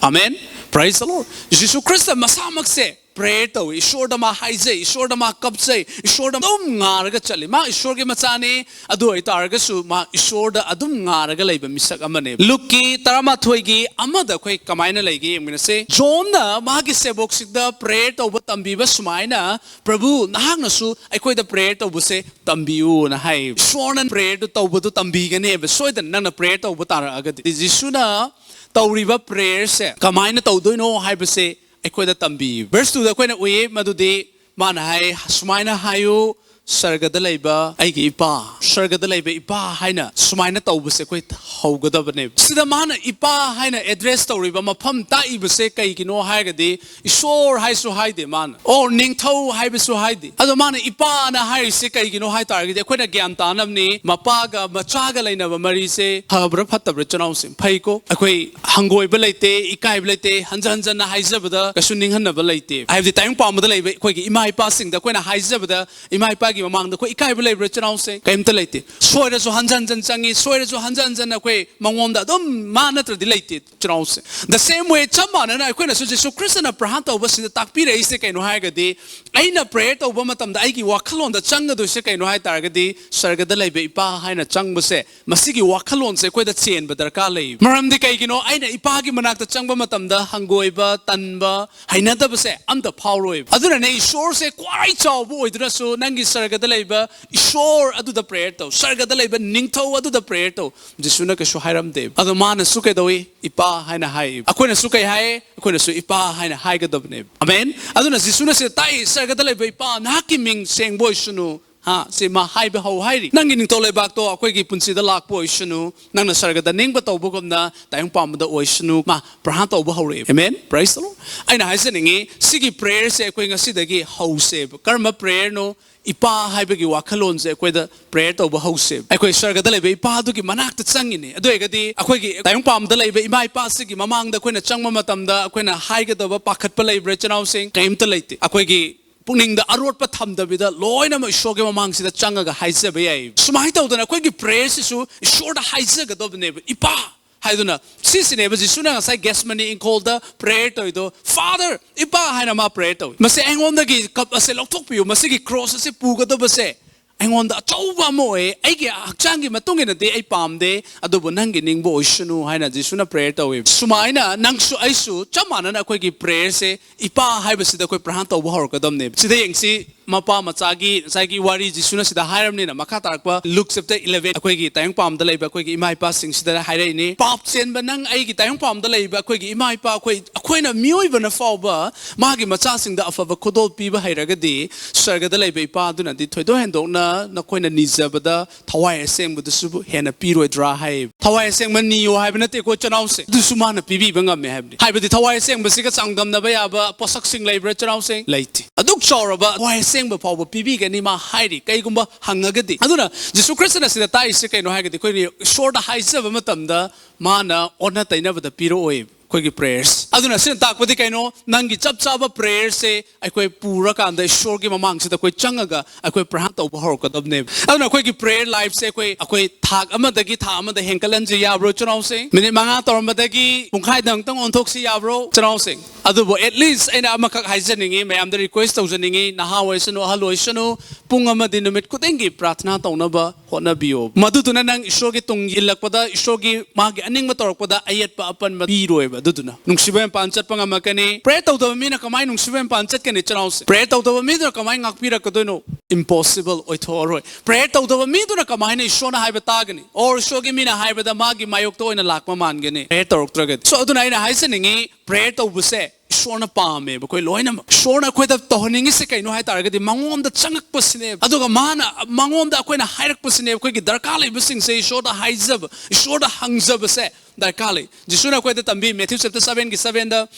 Amen. Praise the Lord꯫ Jesus Christ ꯃꯁꯥꯃꯛꯁꯦ ꯄ꯭ꯔꯦꯌꯔ ꯇꯧꯏ, ꯏꯁꯣꯔꯗ ꯃꯥ ꯍꯥꯏꯖꯩ, ꯏꯁꯣꯔꯗ ꯃꯥ ꯀꯞꯆꯩ, ꯏꯁꯣꯔꯗ ꯑꯗꯨꯝ ꯉꯥꯔꯒ ꯆꯠꯂꯤ꯫ ꯃꯥ ꯏꯁꯣꯔꯒꯤ ꯃꯆꯥꯅꯤ, ꯑꯗꯨ ꯑꯣꯏꯇꯥꯔꯒꯁꯨ ꯃꯥ ꯏꯁꯣꯔꯗ ꯑꯗꯨꯝ ꯉꯥꯔꯒ ꯂꯩꯕ ꯃꯤꯁꯛ ꯑꯃꯅꯦ꯫ ꯂꯨꯛꯀꯤ ꯇꯔꯥꯃꯥꯊꯣꯏꯒꯤ ꯑꯃꯗ ꯑꯩꯈꯣꯏ ꯀꯃꯥꯏꯅ ꯂꯩꯒꯦ ꯌꯦꯡꯃꯤꯟꯅꯁꯦ꯫ ꯖꯣꯟꯅ ꯃꯥꯒꯤ ꯁꯦꯕꯣꯛꯁꯤꯡꯗ ꯄ꯭ꯔꯦꯌꯔ ꯇꯧꯕ ꯇꯝꯕꯤꯕ ꯁꯨꯃꯥꯏꯅ, "ꯄ꯭ꯔꯚꯨ, ꯅꯍꯥꯛꯅꯁꯨ ꯑꯩꯈꯣꯏꯗ ꯄ꯭ꯔꯦꯌꯔ ꯇꯧꯕꯁꯦ ꯇꯝꯕꯤꯌꯨꯅ" ꯍꯥꯏ꯫ ꯏꯁꯣꯔꯅ ꯄ꯭ꯔꯦꯌꯔꯗꯨ ꯇꯧꯕꯗꯨ ꯇꯝꯕꯤꯒꯅꯦꯕ, ꯁꯣꯏꯗꯅ ꯅꯪꯅ ꯄ꯭ꯔꯦꯌꯔ ꯇꯧꯕ ꯇꯥꯔꯛꯑꯒꯗꯤ꯫ ꯖꯤꯁꯨꯅ ꯇꯧꯔꯤꯕ ꯄ꯭ꯔꯦꯌꯔꯁꯦ ꯀꯃꯥꯏꯅ ꯇꯧꯗꯣꯏꯅꯣ ꯍꯥꯏꯕꯁꯦ ꯑꯩꯈꯣꯏꯗ ꯇꯝꯕꯤ꯫ Verse two ꯗ ꯑꯩꯈꯣꯏꯅ ꯎꯏ, ꯃꯗꯨꯗꯤ ꯃꯥꯅ ꯍꯥꯏ, "ꯁꯨꯃꯥꯏꯅ ꯍꯥꯏꯌꯨ, ꯁꯔꯒꯗ ꯂꯩꯕ ꯑꯩꯒꯤ ꯏꯄꯥ, ꯁꯔꯒꯗ ꯂꯩꯕ ꯏꯄꯥ" ꯍꯥꯏꯅ ꯁꯨꯃꯥꯏꯅ ꯇꯧꯕꯁꯦ ꯑꯩꯈꯣꯏ ꯍꯧꯒꯗꯕꯅꯦꯕ꯫ ꯁꯤꯗ ꯃꯥꯅ ꯏꯄꯥ ꯍꯥꯏꯅ ꯑꯦꯗ꯭ꯔꯦꯁ ꯇꯧꯔꯤꯕ ꯃꯐꯝ ꯇꯥꯛꯏꯕꯁꯦ ꯀꯩꯒꯤꯅꯣ ꯍꯥꯏꯔꯒꯗꯤ, ꯏꯁꯣꯔ ꯍꯥꯏꯁꯨ ꯍꯥꯏꯗꯦ ꯃꯥꯅ, ꯑꯣ, ꯅꯤꯡꯊꯧ ꯍꯥꯏꯕꯁꯨ ꯍꯥꯏꯗꯦ꯫ ꯑꯗꯣ ꯃꯥꯅ ꯏꯄꯥꯅ ꯍꯥꯏꯔꯤꯁꯦ ꯀꯩꯒꯤꯅꯣ ꯍꯥꯏ ꯇꯥꯔꯒꯗꯤ, ꯑꯩꯈꯣꯏꯅ ꯒ꯭ꯌꯥꯟ ꯇꯥꯅꯕꯅꯤ, ꯃꯄꯥꯒ ꯃꯆꯥꯒ ꯂꯩꯅꯕ ꯃꯔꯤꯁꯦ ꯐꯕ꯭ꯔꯥ ꯐꯠꯇꯕ꯭ꯔꯥ, ꯏꯆꯤꯟ ꯏꯅꯥꯎꯁꯤꯡ? ꯐꯩꯀꯣ꯫ ꯑꯩꯈꯣꯏ ꯍꯪꯒꯣꯏꯕ ꯂꯩꯇꯦ, ꯏꯀꯥꯏꯕ ꯂꯩꯇꯦ, ꯍꯟꯖꯟ ꯍꯟꯖꯟꯅ ꯍꯥꯏꯖꯕꯗ ꯀꯩꯁꯨ ꯅꯤꯡꯍꯟꯅꯕ ꯂꯩꯇꯦ꯫ ꯍꯥꯏꯕꯗꯤ ꯇꯥꯏꯕꯪ ꯄꯥꯟꯕꯗ ꯂꯩꯕ ꯑꯩꯈꯣꯏꯒꯤ ꯏꯃꯥ ꯏꯄꯥꯁꯤꯡꯗ ꯑꯩꯈꯣꯏꯅ ꯍꯥꯏꯖꯕꯗ, ꯏꯃꯥ ꯏꯄꯥꯒꯤ ꯃꯃꯥꯡꯗ ꯑꯩꯈꯣꯏ ꯏꯀꯥꯏꯕ ꯂꯩꯕ꯭ꯔꯥ, ꯏꯆꯤꯟ ꯏꯅꯥꯎꯁꯦ? ꯀꯩꯝꯇ ꯂꯩꯇꯦ꯫ ꯁꯣꯏꯔꯁꯨ ꯍꯟꯖꯟ ꯍꯟꯖꯟ ꯆꯪꯉꯤ, ꯁꯣꯏꯔꯁꯨ ꯍꯟꯖꯟ ꯍꯟꯖꯟ ꯑꯩꯈꯣꯏ ꯃꯉꯣꯟꯗ ꯑꯗꯨꯝ, ꯃꯥ ꯅꯠꯇ꯭ꯔꯗꯤ ꯂꯩꯇꯦ, ꯏꯆꯤꯟ ꯏꯅꯥꯎꯁꯦ꯫ The same way, ꯆꯞ ꯃꯥꯟꯅꯅ ꯑꯩꯈꯣꯏꯅꯁꯨ ꯖꯤꯁꯨ ꯈ꯭ꯔꯤꯁꯇꯅ ꯄ꯭ꯔꯍꯥꯟ ꯇꯧꯕꯁꯤꯗ ꯇꯥꯛꯄꯤꯔꯛꯏꯁꯦ ꯀꯩꯅꯣ ꯍꯥꯏꯔꯒꯗꯤ, ꯑꯩꯅ ꯄ꯭ꯔꯦꯌꯔ ꯇꯧꯕ ꯃꯇꯝꯗ ꯑꯩꯒꯤ ꯋꯥꯈꯜꯂꯣꯟꯗ ꯆꯪꯒꯗꯣꯏꯁꯦ ꯀꯩꯅꯣ ꯍꯥꯏ ꯇꯥꯔꯒꯗꯤ, ꯁꯔꯒꯗ ꯂꯩꯕ ꯏꯄꯥ ꯍꯥꯏꯅ ꯆꯪꯕꯁꯦ, ꯃꯁꯤꯒꯤ ꯋꯥꯈꯜꯂꯣꯟꯁꯦ ꯑꯩꯈꯣꯏꯗ ꯆꯦꯟꯕ ꯗꯔꯀꯥꯔ ꯂꯩ꯫ ꯃꯔꯝꯗꯤ ꯀꯩꯒꯤꯅꯣ? ꯑꯩꯅ ꯏꯄꯥꯒꯤ ꯃꯅꯥꯛꯇ ꯆꯪꯕ ꯃꯇꯝꯗ ꯍꯪꯒꯣꯏꯕ, ꯇꯟꯕ, ꯍꯩꯅꯗꯕꯁꯦ ꯑꯝꯇ ꯐꯥꯎꯔꯣꯏꯕ꯫ ꯑꯗꯨꯅꯅꯦ, ꯏꯁꯣꯔꯁꯦ ꯈ꯭ꯋꯥꯏ ꯆꯥꯎꯕ ꯑꯣꯏꯗꯨꯅꯁꯨ, ꯅꯪꯒꯤ ꯁꯔꯒꯗ ꯂꯩꯕ ꯏꯁꯣꯔ ꯑꯗꯨꯗ ꯄ꯭ꯔꯦꯌꯔ ꯇꯧ, ꯁꯔꯒꯗ ꯂꯩꯕ ꯅꯤꯡꯊꯧ ꯑꯗꯨꯗ ꯄ꯭ꯔꯦꯌꯔ ꯇꯧ꯫ ꯖꯤꯁꯨꯅ ꯀꯩꯁꯨ ꯍꯥꯏꯔꯝꯗꯦꯕ꯫ ꯑꯗꯣ ꯃꯥꯅꯁꯨ ꯀꯩꯗꯧꯏ? ꯏꯄꯥ ꯍꯥꯏꯅ ꯍꯥꯏ꯫ ꯑꯩꯈꯣꯏꯅꯁꯨ ꯀꯩ ꯍꯥꯏ? ꯑꯩꯈꯣꯏꯅꯁꯨ ꯏꯄꯥ ꯍꯥꯏꯅ ꯍꯥꯏꯒꯗꯕꯅꯦꯕ꯫ ꯑꯃꯦꯟ꯫ ꯑꯗꯨꯅ ꯖꯤꯁꯨꯅ ꯁꯤꯗ ꯇꯥꯛꯏ, "ꯁꯔꯒꯗ ꯂꯩꯕ ꯏꯄꯥ, ꯅꯍꯥꯛꯀꯤ ꯃꯤꯡ ꯁꯦꯡꯕ ꯑꯣꯏꯁꯅꯨ", ꯍꯥ, ꯁꯤ ꯃꯥ ꯍꯥꯏꯕ ꯍꯧ ꯍꯥꯏꯔꯤ꯫ "ꯅꯪꯒꯤ ꯅꯤꯡꯊꯧ ꯂꯩꯕꯥꯛꯇꯣ ꯑꯩꯈꯣꯏꯒꯤ ꯄꯨꯟꯁꯤꯗ ꯂꯥꯛꯄ ꯑꯣꯏꯁꯅꯨ, ꯅꯪꯅ ꯁꯔꯒꯗ ꯅꯤꯡꯕ ꯇꯧꯕꯒꯨꯝꯅ ꯇꯥꯏꯕꯪ ꯄꯥꯟꯕꯗ ꯑꯣꯏꯁꯅꯨ", ꯃꯥ ꯄ꯭ꯔꯍꯥꯟ ꯇꯧꯕ ꯍꯧꯔꯛꯑꯦ꯫ ꯑꯃꯦꯟ꯫ Praise the Lord꯫ ꯑꯩꯅ ꯍꯥꯏꯖꯅꯤꯡꯉꯤ, ꯁꯤꯒꯤ ꯄ꯭ꯔꯦꯌꯔꯁꯦ ꯑꯩꯈꯣꯏ ꯉꯁꯤꯗꯒꯤ ꯍꯧꯁꯦꯕ꯫ ꯀꯔꯝꯕ ꯄ꯭ꯔꯦꯌꯔꯅꯣ? ꯏꯄꯥ ꯍꯥꯏꯕꯒꯤ ꯋꯥꯈꯜꯂꯣꯟꯁꯦ ꯑꯩꯈꯣꯏꯗ ꯄ꯭ꯔꯦꯌꯔ ꯇꯧꯕ ꯍꯧꯁꯦꯕ꯫ ꯑꯩꯈꯣꯏ ꯁꯔꯒꯗ ꯂꯩꯕ ꯏꯄꯥꯗꯨꯒꯤ ꯃꯅꯥꯛꯇ ꯆꯪꯉꯤꯅꯦ꯫ ꯑꯗꯨ ꯑꯣꯏꯔꯒꯗꯤ ꯑꯩꯈꯣꯏꯒꯤ ꯇꯥꯏꯕꯪ ꯄꯥꯟꯕꯗ ꯂꯩꯕ ꯏꯃꯥ ꯏꯄꯥꯁꯤꯒꯤ ꯃꯃꯥꯡꯗ ꯑꯩꯈꯣꯏꯅ ꯆꯪꯕ ꯃꯇꯝꯗ ꯑꯩꯈꯣꯏꯅ ꯍꯥꯏꯒꯗꯕ, ꯄꯥꯈꯠꯄ ꯂꯩꯕ꯭ꯔꯥ, ꯏꯆꯤꯟ ꯏꯅꯥꯎꯁꯤꯡ? ꯀꯔꯤꯝꯇ ꯂꯩꯇꯦ꯫ ꯑꯩꯈꯣꯏꯒꯤ ꯄꯨꯛꯅꯤꯡꯗ ꯑꯔꯣꯠꯄ ꯊꯝꯗꯕꯤꯗ ꯂꯣꯏꯅꯃꯛ ꯏꯁꯣꯔꯒꯤ ꯃꯃꯥꯡꯁꯤꯗ ꯆꯪꯉꯒ ꯍꯥꯏꯖꯕ ꯌꯥꯏ꯫ ꯁꯨꯃꯥꯏꯅ ꯇꯧꯗꯅ ꯑꯩꯈꯣꯏꯒꯤ ꯄ꯭ꯔꯦꯌꯔꯁꯤꯁꯨ ꯏꯁꯣꯔꯗ ꯍꯥꯏꯖꯒꯗꯕꯅꯦꯕ, "ꯏꯄꯥ" ꯍꯥꯏꯗꯨꯅ꯫ ꯁꯤꯁꯤꯅꯦꯕ ꯖꯤꯁꯨꯅ ꯉꯁꯥꯏ ꯒꯦꯁꯃꯅꯤ ꯏꯪꯈꯣꯜꯗ ꯄ꯭ꯔꯦꯌꯔ ꯇꯧꯔꯤꯗꯣ, "Father, ꯏꯄꯥ" ꯍꯥꯏꯅ ꯃꯥ ꯄ꯭ꯔꯦꯌꯔ ꯇꯧꯏ꯫ "ꯃꯁꯤ ꯑꯩꯉꯣꯟꯗꯒꯤ ꯀꯞ ꯑꯁꯦ ꯂꯧꯊꯣꯛꯄꯤꯌꯨ, ꯃꯁꯤꯒꯤ ꯀ꯭ꯔꯣꯁ ꯑꯁꯦ ꯄꯨꯒꯗꯕꯁꯦ ꯑꯩꯉꯣꯟꯗ ꯑꯆꯧꯕ ꯑꯃ ꯑꯣꯏ, ꯑꯩꯒꯤ ꯍꯛꯆꯥꯡꯒꯤ ꯃꯇꯨꯡ ꯏꯟꯅꯗꯤ ꯑꯩ ꯄꯥꯝꯗꯦ, ꯑꯗꯨꯕꯨ ꯅꯪꯒꯤ ꯅꯤꯡꯕ ꯑꯣꯏꯁꯅꯨ" ꯍꯥꯏꯅ ꯖꯤꯁꯨꯅ ꯄ꯭ꯔꯦꯌꯔ ꯇꯧꯏ꯫ ꯁꯨꯃꯥꯏꯅ ꯅꯪꯁꯨ ꯑꯩꯁꯨ ꯆꯞ ꯃꯥꯟꯅꯅ ꯑꯩꯈꯣꯏꯒꯤ ꯄ꯭ꯔꯦꯌꯔꯁꯦ ꯏꯄꯥ ꯍꯥꯏꯕꯁꯤꯗ ꯑꯩꯈꯣꯏ ꯄ꯭ꯔꯍꯥꯟ ꯇꯧꯕ ꯍꯧꯔꯛꯀꯗꯕꯅꯦꯕ꯫ ꯁꯤꯗ ꯌꯦꯡꯁꯤ, ꯃꯄꯥ ꯃꯆꯥꯒꯤ ꯉꯁꯥꯏꯒꯤ ꯋꯥꯔꯤ ꯖꯤꯁꯨꯅ ꯁꯤꯗ ꯍꯥꯏꯔꯕꯅꯤꯅ, ꯃꯈꯥ ꯇꯥꯔꯛꯄ ꯂꯨꯛ ꯆꯦꯞꯇꯔ ꯏꯂꯦꯚꯦꯟ, ꯑꯩꯈꯣꯏꯒꯤ ꯇꯥꯏꯕꯪꯄꯥꯟꯗ ꯂꯩꯕ ꯑꯩꯈꯣꯏꯒꯤ ꯏꯃꯥ ꯏꯄꯥꯁꯤꯡꯁꯤꯗ ꯍꯥꯏꯔꯛꯏꯅꯤ, "ꯄꯥꯞ ꯆꯦꯟꯕ ꯅꯪ ꯑꯩꯒꯤ ꯇꯥꯏꯕꯪꯄꯥꯟꯗ ꯂꯩꯕ ꯑꯩꯈꯣꯏꯒꯤ ꯏꯃꯥ ꯏꯄꯥ, ꯑꯩꯈꯣꯏ, ꯑꯩꯈꯣꯏꯅ ꯃꯤꯑꯣꯏꯕꯅ ꯐꯥꯎꯕ ꯃꯥꯒꯤ ꯃꯆꯥꯁꯤꯡꯗ ꯑꯐꯕ ꯈꯨꯗꯣꯜ ꯄꯤꯕ ꯍꯩꯔꯒꯗꯤ, ꯁꯔꯒꯗ ꯂꯩꯕ ꯏꯄꯥ ꯑꯗꯨꯅꯗꯤ ꯊꯣꯏꯗꯣꯛ ꯍꯦꯟꯗꯣꯛꯅ ꯅꯈꯣꯏꯅ ꯅꯤꯖꯕꯗ ꯊꯋꯥꯏ ꯑꯁꯦꯡꯕꯗꯨꯁꯨ ꯍꯦꯟꯅ ꯄꯤꯔꯣꯏꯗ꯭ꯔꯥ?" ꯍꯥꯏ꯫ ꯊꯋꯥꯏ ꯑꯁꯦꯡꯕ ꯅꯤꯌꯣ ꯍꯥꯏꯕ ꯅꯠꯇꯦꯀꯣ, ꯏꯆꯤꯟ ꯏꯅꯥꯎꯁꯦ, ꯑꯗꯨꯁꯨ ꯃꯥꯅ ꯄꯤꯕꯤꯕ ꯉꯝꯃꯦ ꯍꯥꯏꯕꯅꯤ꯫ ꯍꯥꯏꯕꯗꯤ ꯊꯋꯥꯏ ꯑꯁꯦꯡꯕꯁꯤꯒ ꯆꯥꯡꯗꯝꯅꯕ ꯌꯥꯕ ꯄꯣꯠꯁꯛꯁꯤꯡ ꯂꯩꯕ꯭ꯔꯥ, ꯏꯆꯤꯟ ꯏꯅꯥꯎꯁꯤꯡ? ꯂꯩꯇꯦ꯫ ꯑꯗꯨꯛ ꯆꯥꯎꯔꯕ ꯊꯋꯥꯏ ꯑꯁꯦꯡꯕ ꯐꯥꯎꯕ ꯄꯤꯕꯤꯒꯅꯤ ꯃꯥ ꯍꯥꯏꯔꯤ, ꯀꯩꯒꯨꯝꯕ ꯍꯪꯉꯒꯗꯤ꯫ ꯑꯗꯨꯅ ꯖꯤꯁꯨ ꯈ꯭ꯔꯤꯁꯇꯅ ꯁꯤꯗ ꯇꯥꯛꯏꯁꯦ ꯀꯩꯅꯣ ꯍꯥꯏꯔꯒꯗꯤ, ꯑꯩꯈꯣꯏꯅ ꯏꯁꯣꯔꯗ ꯍꯥꯏꯖꯕ ꯃꯇꯝꯗ ꯃꯥꯅ ꯑꯣꯟꯅ ꯇꯩꯅꯕꯗ ꯄꯤꯔꯛꯑꯣꯏ꯫ ꯑꯩꯈꯣꯏꯒꯤ prayers. ꯑꯗꯨꯅ ꯁꯤꯅ ꯇꯥꯛꯄꯗꯤ ꯀꯩꯅꯣ? ꯅꯪꯒꯤ ꯆꯞ ꯆꯥꯕ prayerꯁꯦ ꯑꯩꯈꯣꯏ ꯄꯨꯔꯀꯥꯟꯗ ꯏꯁꯣꯔꯒꯤ ꯃꯃꯥꯡꯁꯤꯗ ꯑꯩꯈꯣꯏ ꯆꯪꯉꯒ ꯑꯩꯈꯣꯏ ꯄ꯭ꯔꯥꯊꯅꯥ ꯇꯧꯕ ꯍꯧꯔꯛꯀꯗꯕꯅꯦꯕ꯫ ꯑꯗꯨꯅ ꯑꯩꯈꯣꯏꯒꯤ prayer lifeꯁꯦ ꯑꯩꯈꯣꯏ ꯑꯩꯈꯣꯏ ꯊꯥꯛ ꯑꯃꯗꯒꯤ ꯊꯥꯛ ꯑꯃꯗ ꯍꯦꯟꯒꯠꯍꯟꯁꯤ ꯌꯥꯕ꯭ꯔꯣ, ꯏꯆꯤꯟ ꯏꯅꯥꯎꯁꯤꯡ? ꯃꯤꯅꯤꯠ ꯃꯉꯥ ꯇꯧꯔꯝꯕꯗꯒꯤ ꯄꯨꯡꯈꯥꯏꯗ ꯑꯃꯨꯛꯇꯪ ꯑꯣꯟꯊꯣꯛꯁꯤ ꯌꯥꯕ꯭ꯔꯣ, ꯏꯆꯤꯟ ꯏꯅꯥꯎꯁꯤꯡ? ꯑꯗꯨꯕꯨ at least ꯑꯩꯅ ꯑꯃꯈꯛ ꯍꯥꯏꯖꯅꯤꯡꯉꯤ, ꯃꯌꯥꯝꯗ request ꯇꯧꯖꯅꯤꯡꯉꯤ, ꯅꯍꯥ ꯑꯣꯏꯁꯅꯨ, ꯑꯍꯜ ꯑꯣꯏꯁꯅꯨ, ꯄꯨꯡ ꯑꯃꯗꯤ ꯅꯨꯃꯤꯠ ꯈꯨꯗꯤꯡꯒꯤ ꯄ꯭ꯔꯥꯊꯅꯥ ꯇꯧꯅꯕ ꯍꯣꯠꯅꯕꯤꯌꯣ꯫ ꯃꯗꯨꯗꯨꯅ ꯅꯪ ꯏꯁꯣꯔꯒꯤ ꯇꯨꯡ ꯏꯜꯂꯛꯄꯗ, ꯏꯁꯣꯔꯒꯤ ꯃꯥꯒꯤ ꯑꯅꯤꯡꯕ ꯇꯧꯔꯛꯄꯗ ꯑꯌꯦꯠꯄ ꯑꯄꯟꯕ ꯄꯤꯔꯣꯏꯕ꯫ ꯑꯗꯨꯗꯨꯅ ꯅꯨꯡꯁꯤꯕ ꯃꯄꯥꯟ ꯆꯠꯄ ꯉꯝꯃꯛꯀꯅꯤ꯫ Prayer ꯇꯧꯗꯕ ꯃꯤꯅ ꯀꯃꯥꯏꯅ ꯅꯨꯡꯁꯤꯕ ꯃꯄꯥꯟ ꯆꯠꯀꯅꯤ, ꯏꯆꯤꯟ ꯏꯅꯥꯎꯁꯦ? Prayer ꯇꯧꯗꯕ ꯃꯤꯗꯨꯅ ꯀꯃꯥꯏꯅ ꯉꯥꯛꯄꯤꯔꯛꯀꯗꯣꯏꯅꯣ? Impossible, ꯑꯣꯏꯊꯣꯛꯑꯔꯣꯏ꯫ Prayer ꯇꯧꯗꯕ ꯃꯤꯗꯨꯅ ꯀꯃꯥꯏꯅ ꯏꯁꯣꯔꯅ ꯍꯥꯏꯕ ꯇꯥꯒꯅꯤ? Or ꯏꯁꯣꯔꯒꯤ ꯃꯤꯅ ꯍꯥꯏꯕꯗ ꯃꯥꯒꯤ ꯃꯥꯌꯣꯛꯇ ꯑꯣꯏꯅ ꯂꯥꯛꯄ ꯃꯥꯟꯒꯅꯤ, prayer ꯇꯧꯔꯛꯇ꯭ꯔꯒꯗꯤ? So ꯑꯗꯨꯅ ꯑꯩꯅ ꯍꯥꯏꯖꯅꯤꯡꯉꯤ, prayer ꯇꯧꯕꯁꯦ ꯏꯁꯣꯔꯅ ꯄꯥꯝꯃꯦꯕ, ꯑꯩꯈꯣꯏ ꯂꯣꯏꯅꯃꯛ꯫ ꯏꯁꯣꯔꯅ ꯑꯩꯈꯣꯏꯗ ꯇꯧꯍꯟꯅꯤꯡꯉꯤꯁꯦ ꯀꯩꯅꯣ ꯍꯥꯏ ꯇꯥꯔꯒꯗꯤ, ꯃꯉꯣꯟꯗ ꯆꯪꯉꯛꯄꯁꯤꯅꯦꯕ꯫ ꯑꯗꯨꯒ ꯃꯥꯅ, ꯃꯉꯣꯟꯗ ꯑꯩꯈꯣꯏꯅ ꯍꯥꯏꯔꯛꯄꯁꯤꯅꯦꯕ꯫ ꯑꯩꯈꯣꯏꯒꯤ ꯗꯔꯀꯥꯔ ꯂꯩꯕꯁꯤꯡꯁꯦ ꯏꯁꯣꯔꯗ ꯍꯥꯏꯖꯕ, ꯏꯁꯣꯔꯗ ꯍꯪꯖꯕꯁꯦ ꯗꯔꯀꯥꯔ ꯂꯩ꯫ ꯖꯤꯁꯨꯅ ꯑꯩꯈꯣꯏꯗ ꯇꯝꯕꯤ, Matthew chapter sevenꯒꯤ sevenꯗ,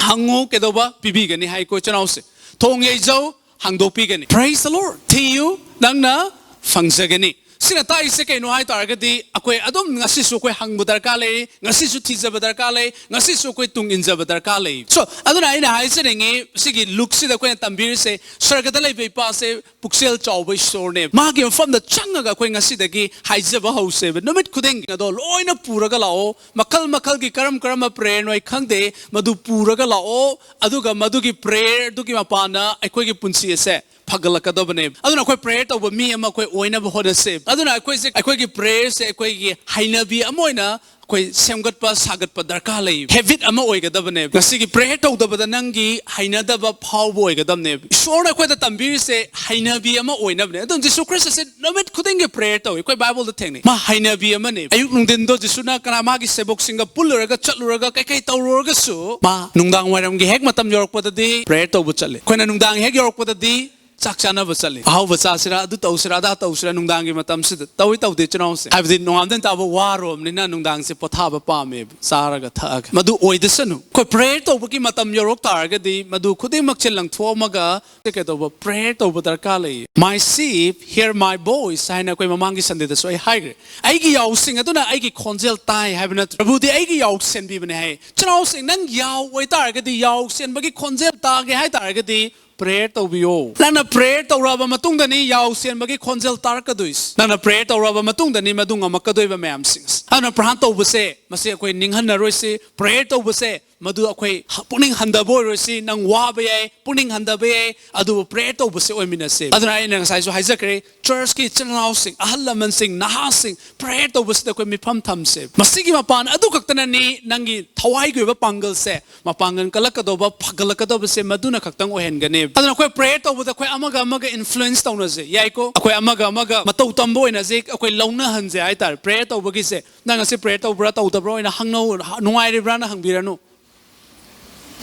"ꯍꯪꯉꯨ, ꯀꯩꯗꯧꯕ? ꯄꯤꯕꯤꯒꯅꯤ" ꯍꯥꯏꯀꯣ, ꯏꯆꯤꯟ ꯏꯅꯥꯎꯁꯦ꯫ "ꯊꯣꯡ ꯌꯩꯖꯧ, ꯍꯥꯡꯗꯣꯛꯄꯤꯒꯅꯤ"꯫ Praise the Lord. "ꯊꯤꯌꯨ, ꯅꯪꯅ ꯐꯪꯖꯒꯅꯤ"꯫ ꯁꯤꯅ ꯇꯥꯛꯏꯁꯦ ꯀꯩꯅꯣ ꯍꯥꯏ ꯇꯥꯔꯒꯗꯤ, ꯑꯩꯈꯣꯏ ꯑꯗꯨꯝ ꯉꯁꯤꯁꯨ ꯑꯩꯈꯣꯏ ꯍꯪꯕ ꯗꯔꯀꯥꯔ ꯂꯩ, ꯉꯁꯤꯁꯨ ꯊꯤꯖꯕ ꯗꯔꯀꯥꯔ ꯂꯩ, ꯉꯁꯤꯁꯨ ꯑꯩꯈꯣꯏ ꯇꯨꯡ ꯏꯟꯖꯕ ꯗꯔꯀꯥꯔ ꯂꯩ꯫ So ꯑꯗꯨꯅ ꯑꯩꯅ ꯍꯥꯏꯖꯅꯤꯡꯉꯤ, ꯁꯤꯒꯤ ꯂꯨꯛꯁꯤꯗ ꯑꯩꯈꯣꯏꯅ ꯇꯝꯕꯤꯔꯤꯁꯦ, ꯁꯔꯒꯗ ꯂꯩꯕ ꯏꯄꯥꯁꯦ ꯄꯨꯛꯆꯦꯜ ꯆꯥꯎꯕ ꯏꯁꯣꯔꯅꯦ꯫ ꯃꯥꯒꯤ ꯃꯐꯝꯗ ꯆꯪꯉꯒ ꯑꯩꯈꯣꯏ ꯉꯁꯤꯗꯒꯤ ꯍꯥꯏꯖꯕ ꯍꯧꯁꯦꯕ꯫ ꯅꯨꯃꯤꯠ ꯈꯨꯗꯤꯡꯒꯤ ꯑꯗꯣ ꯂꯣꯏꯅ ꯄꯨꯔꯒ ꯂꯥꯛꯑꯣ꯫ ꯃꯈꯜ ꯃꯈꯜꯒꯤ ꯀꯔꯝ ꯀꯔꯝꯕ prayer ꯅꯣ ꯑꯩ ꯈꯪꯗꯦ, ꯃꯗꯨ ꯄꯨꯔꯒ ꯂꯥꯛꯑꯣ꯫ ꯑꯗꯨꯒ ꯃꯗꯨꯒꯤ prayer ꯗꯨꯒꯤ ꯃꯄꯥꯟꯅ ꯑꯩꯈꯣꯏꯒꯤ ꯄꯨꯟꯁꯤ ꯑꯁꯦ ꯐꯒꯠꯂꯛꯀꯗꯕꯅꯦ꯫ ꯑꯗꯨꯅ ꯑꯩꯈꯣꯏ prayer ꯇꯧꯕ ꯃꯤ ꯑꯃ ꯑꯩꯈꯣꯏ ꯑꯣꯏꯅꯕ ꯍꯣꯠꯅꯁꯦ꯫ ꯑꯗꯨꯅ ꯑꯩꯈꯣꯏꯁꯦ, ꯑꯩꯈꯣꯏꯒꯤ prayer ꯁꯦ ꯑꯩꯈꯣꯏꯒꯤ ꯍꯩꯅꯕꯤ ꯑꯃ ꯑꯣꯏꯅ ꯑꯩꯈꯣꯏ ꯁꯦꯝꯒꯠꯄ ꯁꯥꯒꯠꯄ ꯗꯔꯀꯥꯔ ꯂꯩ꯫ Habit ꯑꯃ ꯑꯣꯏꯒꯗꯕꯅꯦꯕ꯫ ꯉꯁꯤꯒꯤ prayer ꯇꯧꯗꯕꯗ ꯅꯪꯒꯤ ꯍꯩꯅꯗꯕ ꯐꯥꯎꯕ ꯑꯣꯏꯒꯗꯕꯅꯦꯕ꯫ ꯏꯁꯣꯔꯅ ꯑꯩꯈꯣꯏꯗ ꯇꯝꯕꯤꯔꯤꯁꯦ ꯍꯩꯅꯕꯤ ꯑꯃ ꯑꯣꯏꯅꯕꯅꯦ꯫ ꯑꯗꯨꯅ ꯖꯤꯁꯨ ꯈ꯭ꯔꯤꯁꯇꯁꯦ ꯅꯨꯃꯤꯠ ꯈꯨꯗꯤꯡꯒꯤ prayer ꯇꯧꯏ꯫ ꯑꯩꯈꯣꯏ ꯕꯥꯏꯕꯜꯗ ꯊꯦꯡꯅꯩ꯫ ꯃꯥ ꯍꯩꯅꯕꯤ ꯑꯃꯅꯦ꯫ ꯑꯌꯨꯛ ꯅꯨꯡꯊꯤꯟꯗꯣ ꯖꯤꯁꯨꯅ ꯀꯅꯥ, ꯃꯥꯒꯤ ꯁꯦꯕꯣꯛꯁꯤꯡꯒ ꯄꯨꯜꯂꯨꯔꯒ, ꯆꯠꯂꯨꯔꯒ, ꯀꯩꯀꯩ ꯇꯧꯔꯨꯔꯒꯁꯨ, ꯃꯥ ꯅꯨꯡꯗꯥꯡ ꯋꯥꯏꯔꯝꯒꯤ ꯍꯦꯛ ꯃꯇꯝ ꯌꯧꯔꯛꯄꯗꯗꯤ prayer ꯇꯧꯕ ꯆꯠꯂꯦ꯫ ꯑꯩꯈꯣꯏꯅ ꯅꯨꯡꯗꯥꯡ ꯍꯦꯛ ꯌꯧꯔꯛꯄꯗꯗꯤ ꯆꯥꯛ ꯆꯥꯅꯕ ꯆꯠꯂꯤ꯫ ꯑꯍꯥꯎꯕ ꯆꯥꯁꯤꯔꯥ, ꯑꯗꯨ ꯇꯧꯁꯤꯔꯥ, ꯑꯗꯥ ꯇꯧꯁꯤꯔꯥ, ꯅꯨꯡꯗꯥꯡꯒꯤ ꯃꯇꯝꯁꯤꯗ ꯇꯧꯏ ꯇꯧꯗꯦ ꯏꯆꯤꯟ ꯏꯅꯥꯎꯁꯦ? ꯍꯥꯏꯕꯗꯤ ꯅꯣꯡꯉꯥꯟꯕꯗꯩ ꯇꯥꯕ ꯋꯥꯔꯨꯔꯕꯅꯤꯅ ꯅꯨꯡꯗꯥꯡꯁꯦ ꯄꯣꯊꯥꯕ ꯄꯥꯝꯃꯦꯕ, ꯆꯥꯔꯒ ꯊꯛꯑꯒ꯫ ꯃꯗꯨ ꯑꯣꯏꯗꯁꯅꯨ꯫ ꯑꯩꯈꯣꯏ ꯄ꯭ꯔꯦꯌꯔ ꯇꯧꯕꯒꯤ ꯃꯇꯝ ꯌꯧꯔꯛ ꯇꯥꯔꯒꯗꯤ ꯃꯗꯨ ꯈꯨꯗꯤꯡꯃꯛꯁꯦ ꯂꯪꯊꯣꯛꯑꯝꯃꯒ ꯀꯩꯗꯧꯕ? ꯄ꯭ꯔꯦꯌꯔ ꯇꯧꯕ ꯗꯔꯀꯥꯔ ꯂꯩ꯫ "My sheep hear my voice" ꯍꯥꯏꯅ ꯑꯩꯈꯣꯏ ꯃꯃꯥꯡꯒꯤ ꯁꯟꯗꯦꯗꯁꯨ ꯑꯩ ꯍꯥꯏꯈ꯭ꯔꯦ꯫ "ꯑꯩꯒꯤ ꯌꯥꯎꯁꯤꯡ ꯑꯗꯨꯅ ꯑꯩꯒꯤ ꯈꯣꯟꯖꯦꯜ ꯇꯥꯏ" ꯍꯥꯏꯕ ꯅꯠꯇ꯭ꯔꯣ? ꯄ꯭ꯔꯚꯨꯗꯤ ꯑꯩꯒꯤ ꯌꯥꯎ ꯁꯦꯟꯕꯤꯕꯅꯦ ꯍꯥꯏ꯫ ꯏꯆꯤꯟ ꯏꯅꯥꯎꯁꯤꯡ, ꯅꯪ ꯌꯥꯎ ꯑꯣꯏꯇꯥꯔꯒꯗꯤ, ꯌꯥꯎ ꯁꯦꯟꯕꯒꯤ ꯈꯣꯟꯖꯦꯜ ꯇꯥꯒꯦ ꯍꯥꯏ ꯇꯥꯔꯒꯗꯤ, ꯄ꯭ꯔꯦꯌꯔ ꯇꯧꯕꯤꯌꯣ꯫ ꯅꯪꯅ ꯄ꯭ꯔꯦꯌꯔ ꯇꯧꯔꯛꯑꯕ ꯃꯇꯨꯡꯗꯅꯤ ꯌꯥꯎ ꯁꯦꯟꯕꯒꯤ ꯈꯣꯟꯖꯦꯜ ꯇꯥꯔꯛꯀꯗꯣꯏꯁꯦ꯫ ꯅꯪꯅ ꯄ꯭ꯔꯦꯌꯔ ꯇꯧꯔꯛꯑꯕ ꯃꯇꯨꯡꯗꯅꯤ ꯃꯗꯨ ꯉꯝꯃꯛꯀꯗꯣꯏꯕ ꯃꯌꯥꯝꯁꯤꯡ꯫ ꯑꯗꯨꯅ ꯄ꯭ꯔꯥꯟ ꯇꯧꯕꯁꯦ, ꯃꯁꯤ ꯑꯩꯈꯣꯏ ꯅꯤꯡꯍꯟꯅꯔꯣꯏꯁꯤ꯫ ꯄ꯭ꯔꯦꯌꯔ ꯇꯧꯕꯁꯦ, ꯃꯗꯨ ꯑꯩꯈꯣꯏ ꯄꯨꯛꯅꯤꯡ ꯍꯟꯊꯕ ꯑꯣꯏꯔꯣꯏꯁꯤ꯫ ꯅꯪ ꯋꯥꯕ ꯌꯥꯏ, ꯄꯨꯛꯅꯤꯡ ꯍꯟꯊꯕ ꯌꯥꯏ, ꯑꯗꯨꯕꯨ ꯄ꯭ꯔꯦꯌꯔ ꯇꯧꯕꯁꯦ ꯑꯣꯏꯃꯤꯟꯅꯁꯦ꯫ ꯑꯗꯨꯅ ꯑꯩꯅ ꯉꯁꯥꯏꯁꯨ ꯍꯥꯏꯖꯈ꯭ꯔꯦ, ꯆꯔꯆꯀꯤ ꯏꯆꯤꯟ ꯏꯅꯥꯎꯁꯤꯡ, ꯑꯍꯜ ꯂꯃꯟꯁꯤꯡ, ꯅꯍꯥꯁꯤꯡ, ꯄ꯭ꯔꯦꯌꯔ ꯇꯧꯕꯁꯤꯗ ꯑꯩꯈꯣꯏ ꯃꯤꯐꯝ ꯊꯝꯁꯦ꯫ ꯃꯁꯤꯒꯤ ꯃꯄꯥꯟ ꯑꯗꯨ ꯈꯛꯇꯅꯅꯤ ꯅꯪꯒꯤ ꯊꯋꯥꯏꯒꯤ ꯑꯣꯏꯕ ꯄꯥꯡꯒꯜꯁꯦ, ꯃꯄꯥꯡꯒꯜ ꯀꯜꯂꯛꯀꯗꯧꯕ, ꯐꯒꯠꯂꯛꯀꯗꯧꯕꯁꯦ ꯃꯗꯨꯅ ꯈꯛꯇꯪ ꯑꯣꯏꯍꯟꯒꯅꯤ꯫ ꯑꯗꯨꯅ ꯑꯩꯈꯣꯏ ꯄ꯭ꯔꯦꯌꯔ ꯇꯧꯕꯗ ꯑꯩꯈꯣꯏ ꯑꯃꯒ ꯑꯃꯒ ꯏꯟꯐ꯭ꯂꯨꯌꯦꯟꯁ ꯇꯧꯅꯁꯦ, ꯌꯥꯏꯀꯣ? ꯑꯩꯈꯣꯏ ꯑꯃꯒ ꯑꯃꯒ ꯃꯇꯧ ꯇꯝꯕ ꯑꯣꯏꯅꯁꯦ, ꯑꯩꯈꯣꯏ ꯂꯧꯅꯍꯟꯁꯦ ꯍꯥꯏꯇꯥꯔꯦ꯫ ꯄ꯭ꯔꯦꯌꯔ ꯇꯧꯕꯒꯤꯁꯦ, "ꯅꯪ ꯉꯁꯤ ꯄ꯭ꯔꯦꯌꯔ ꯇꯧꯕ꯭ꯔꯥ ꯇꯧꯗꯕ꯭ꯔꯥ?" ꯑꯣꯏꯅ ꯍꯪꯅꯧ, "ꯅꯨꯡꯉꯥꯏꯔꯤꯕ꯭ꯔꯥꯅ?" ꯍꯪꯕꯤꯔꯅꯨ꯫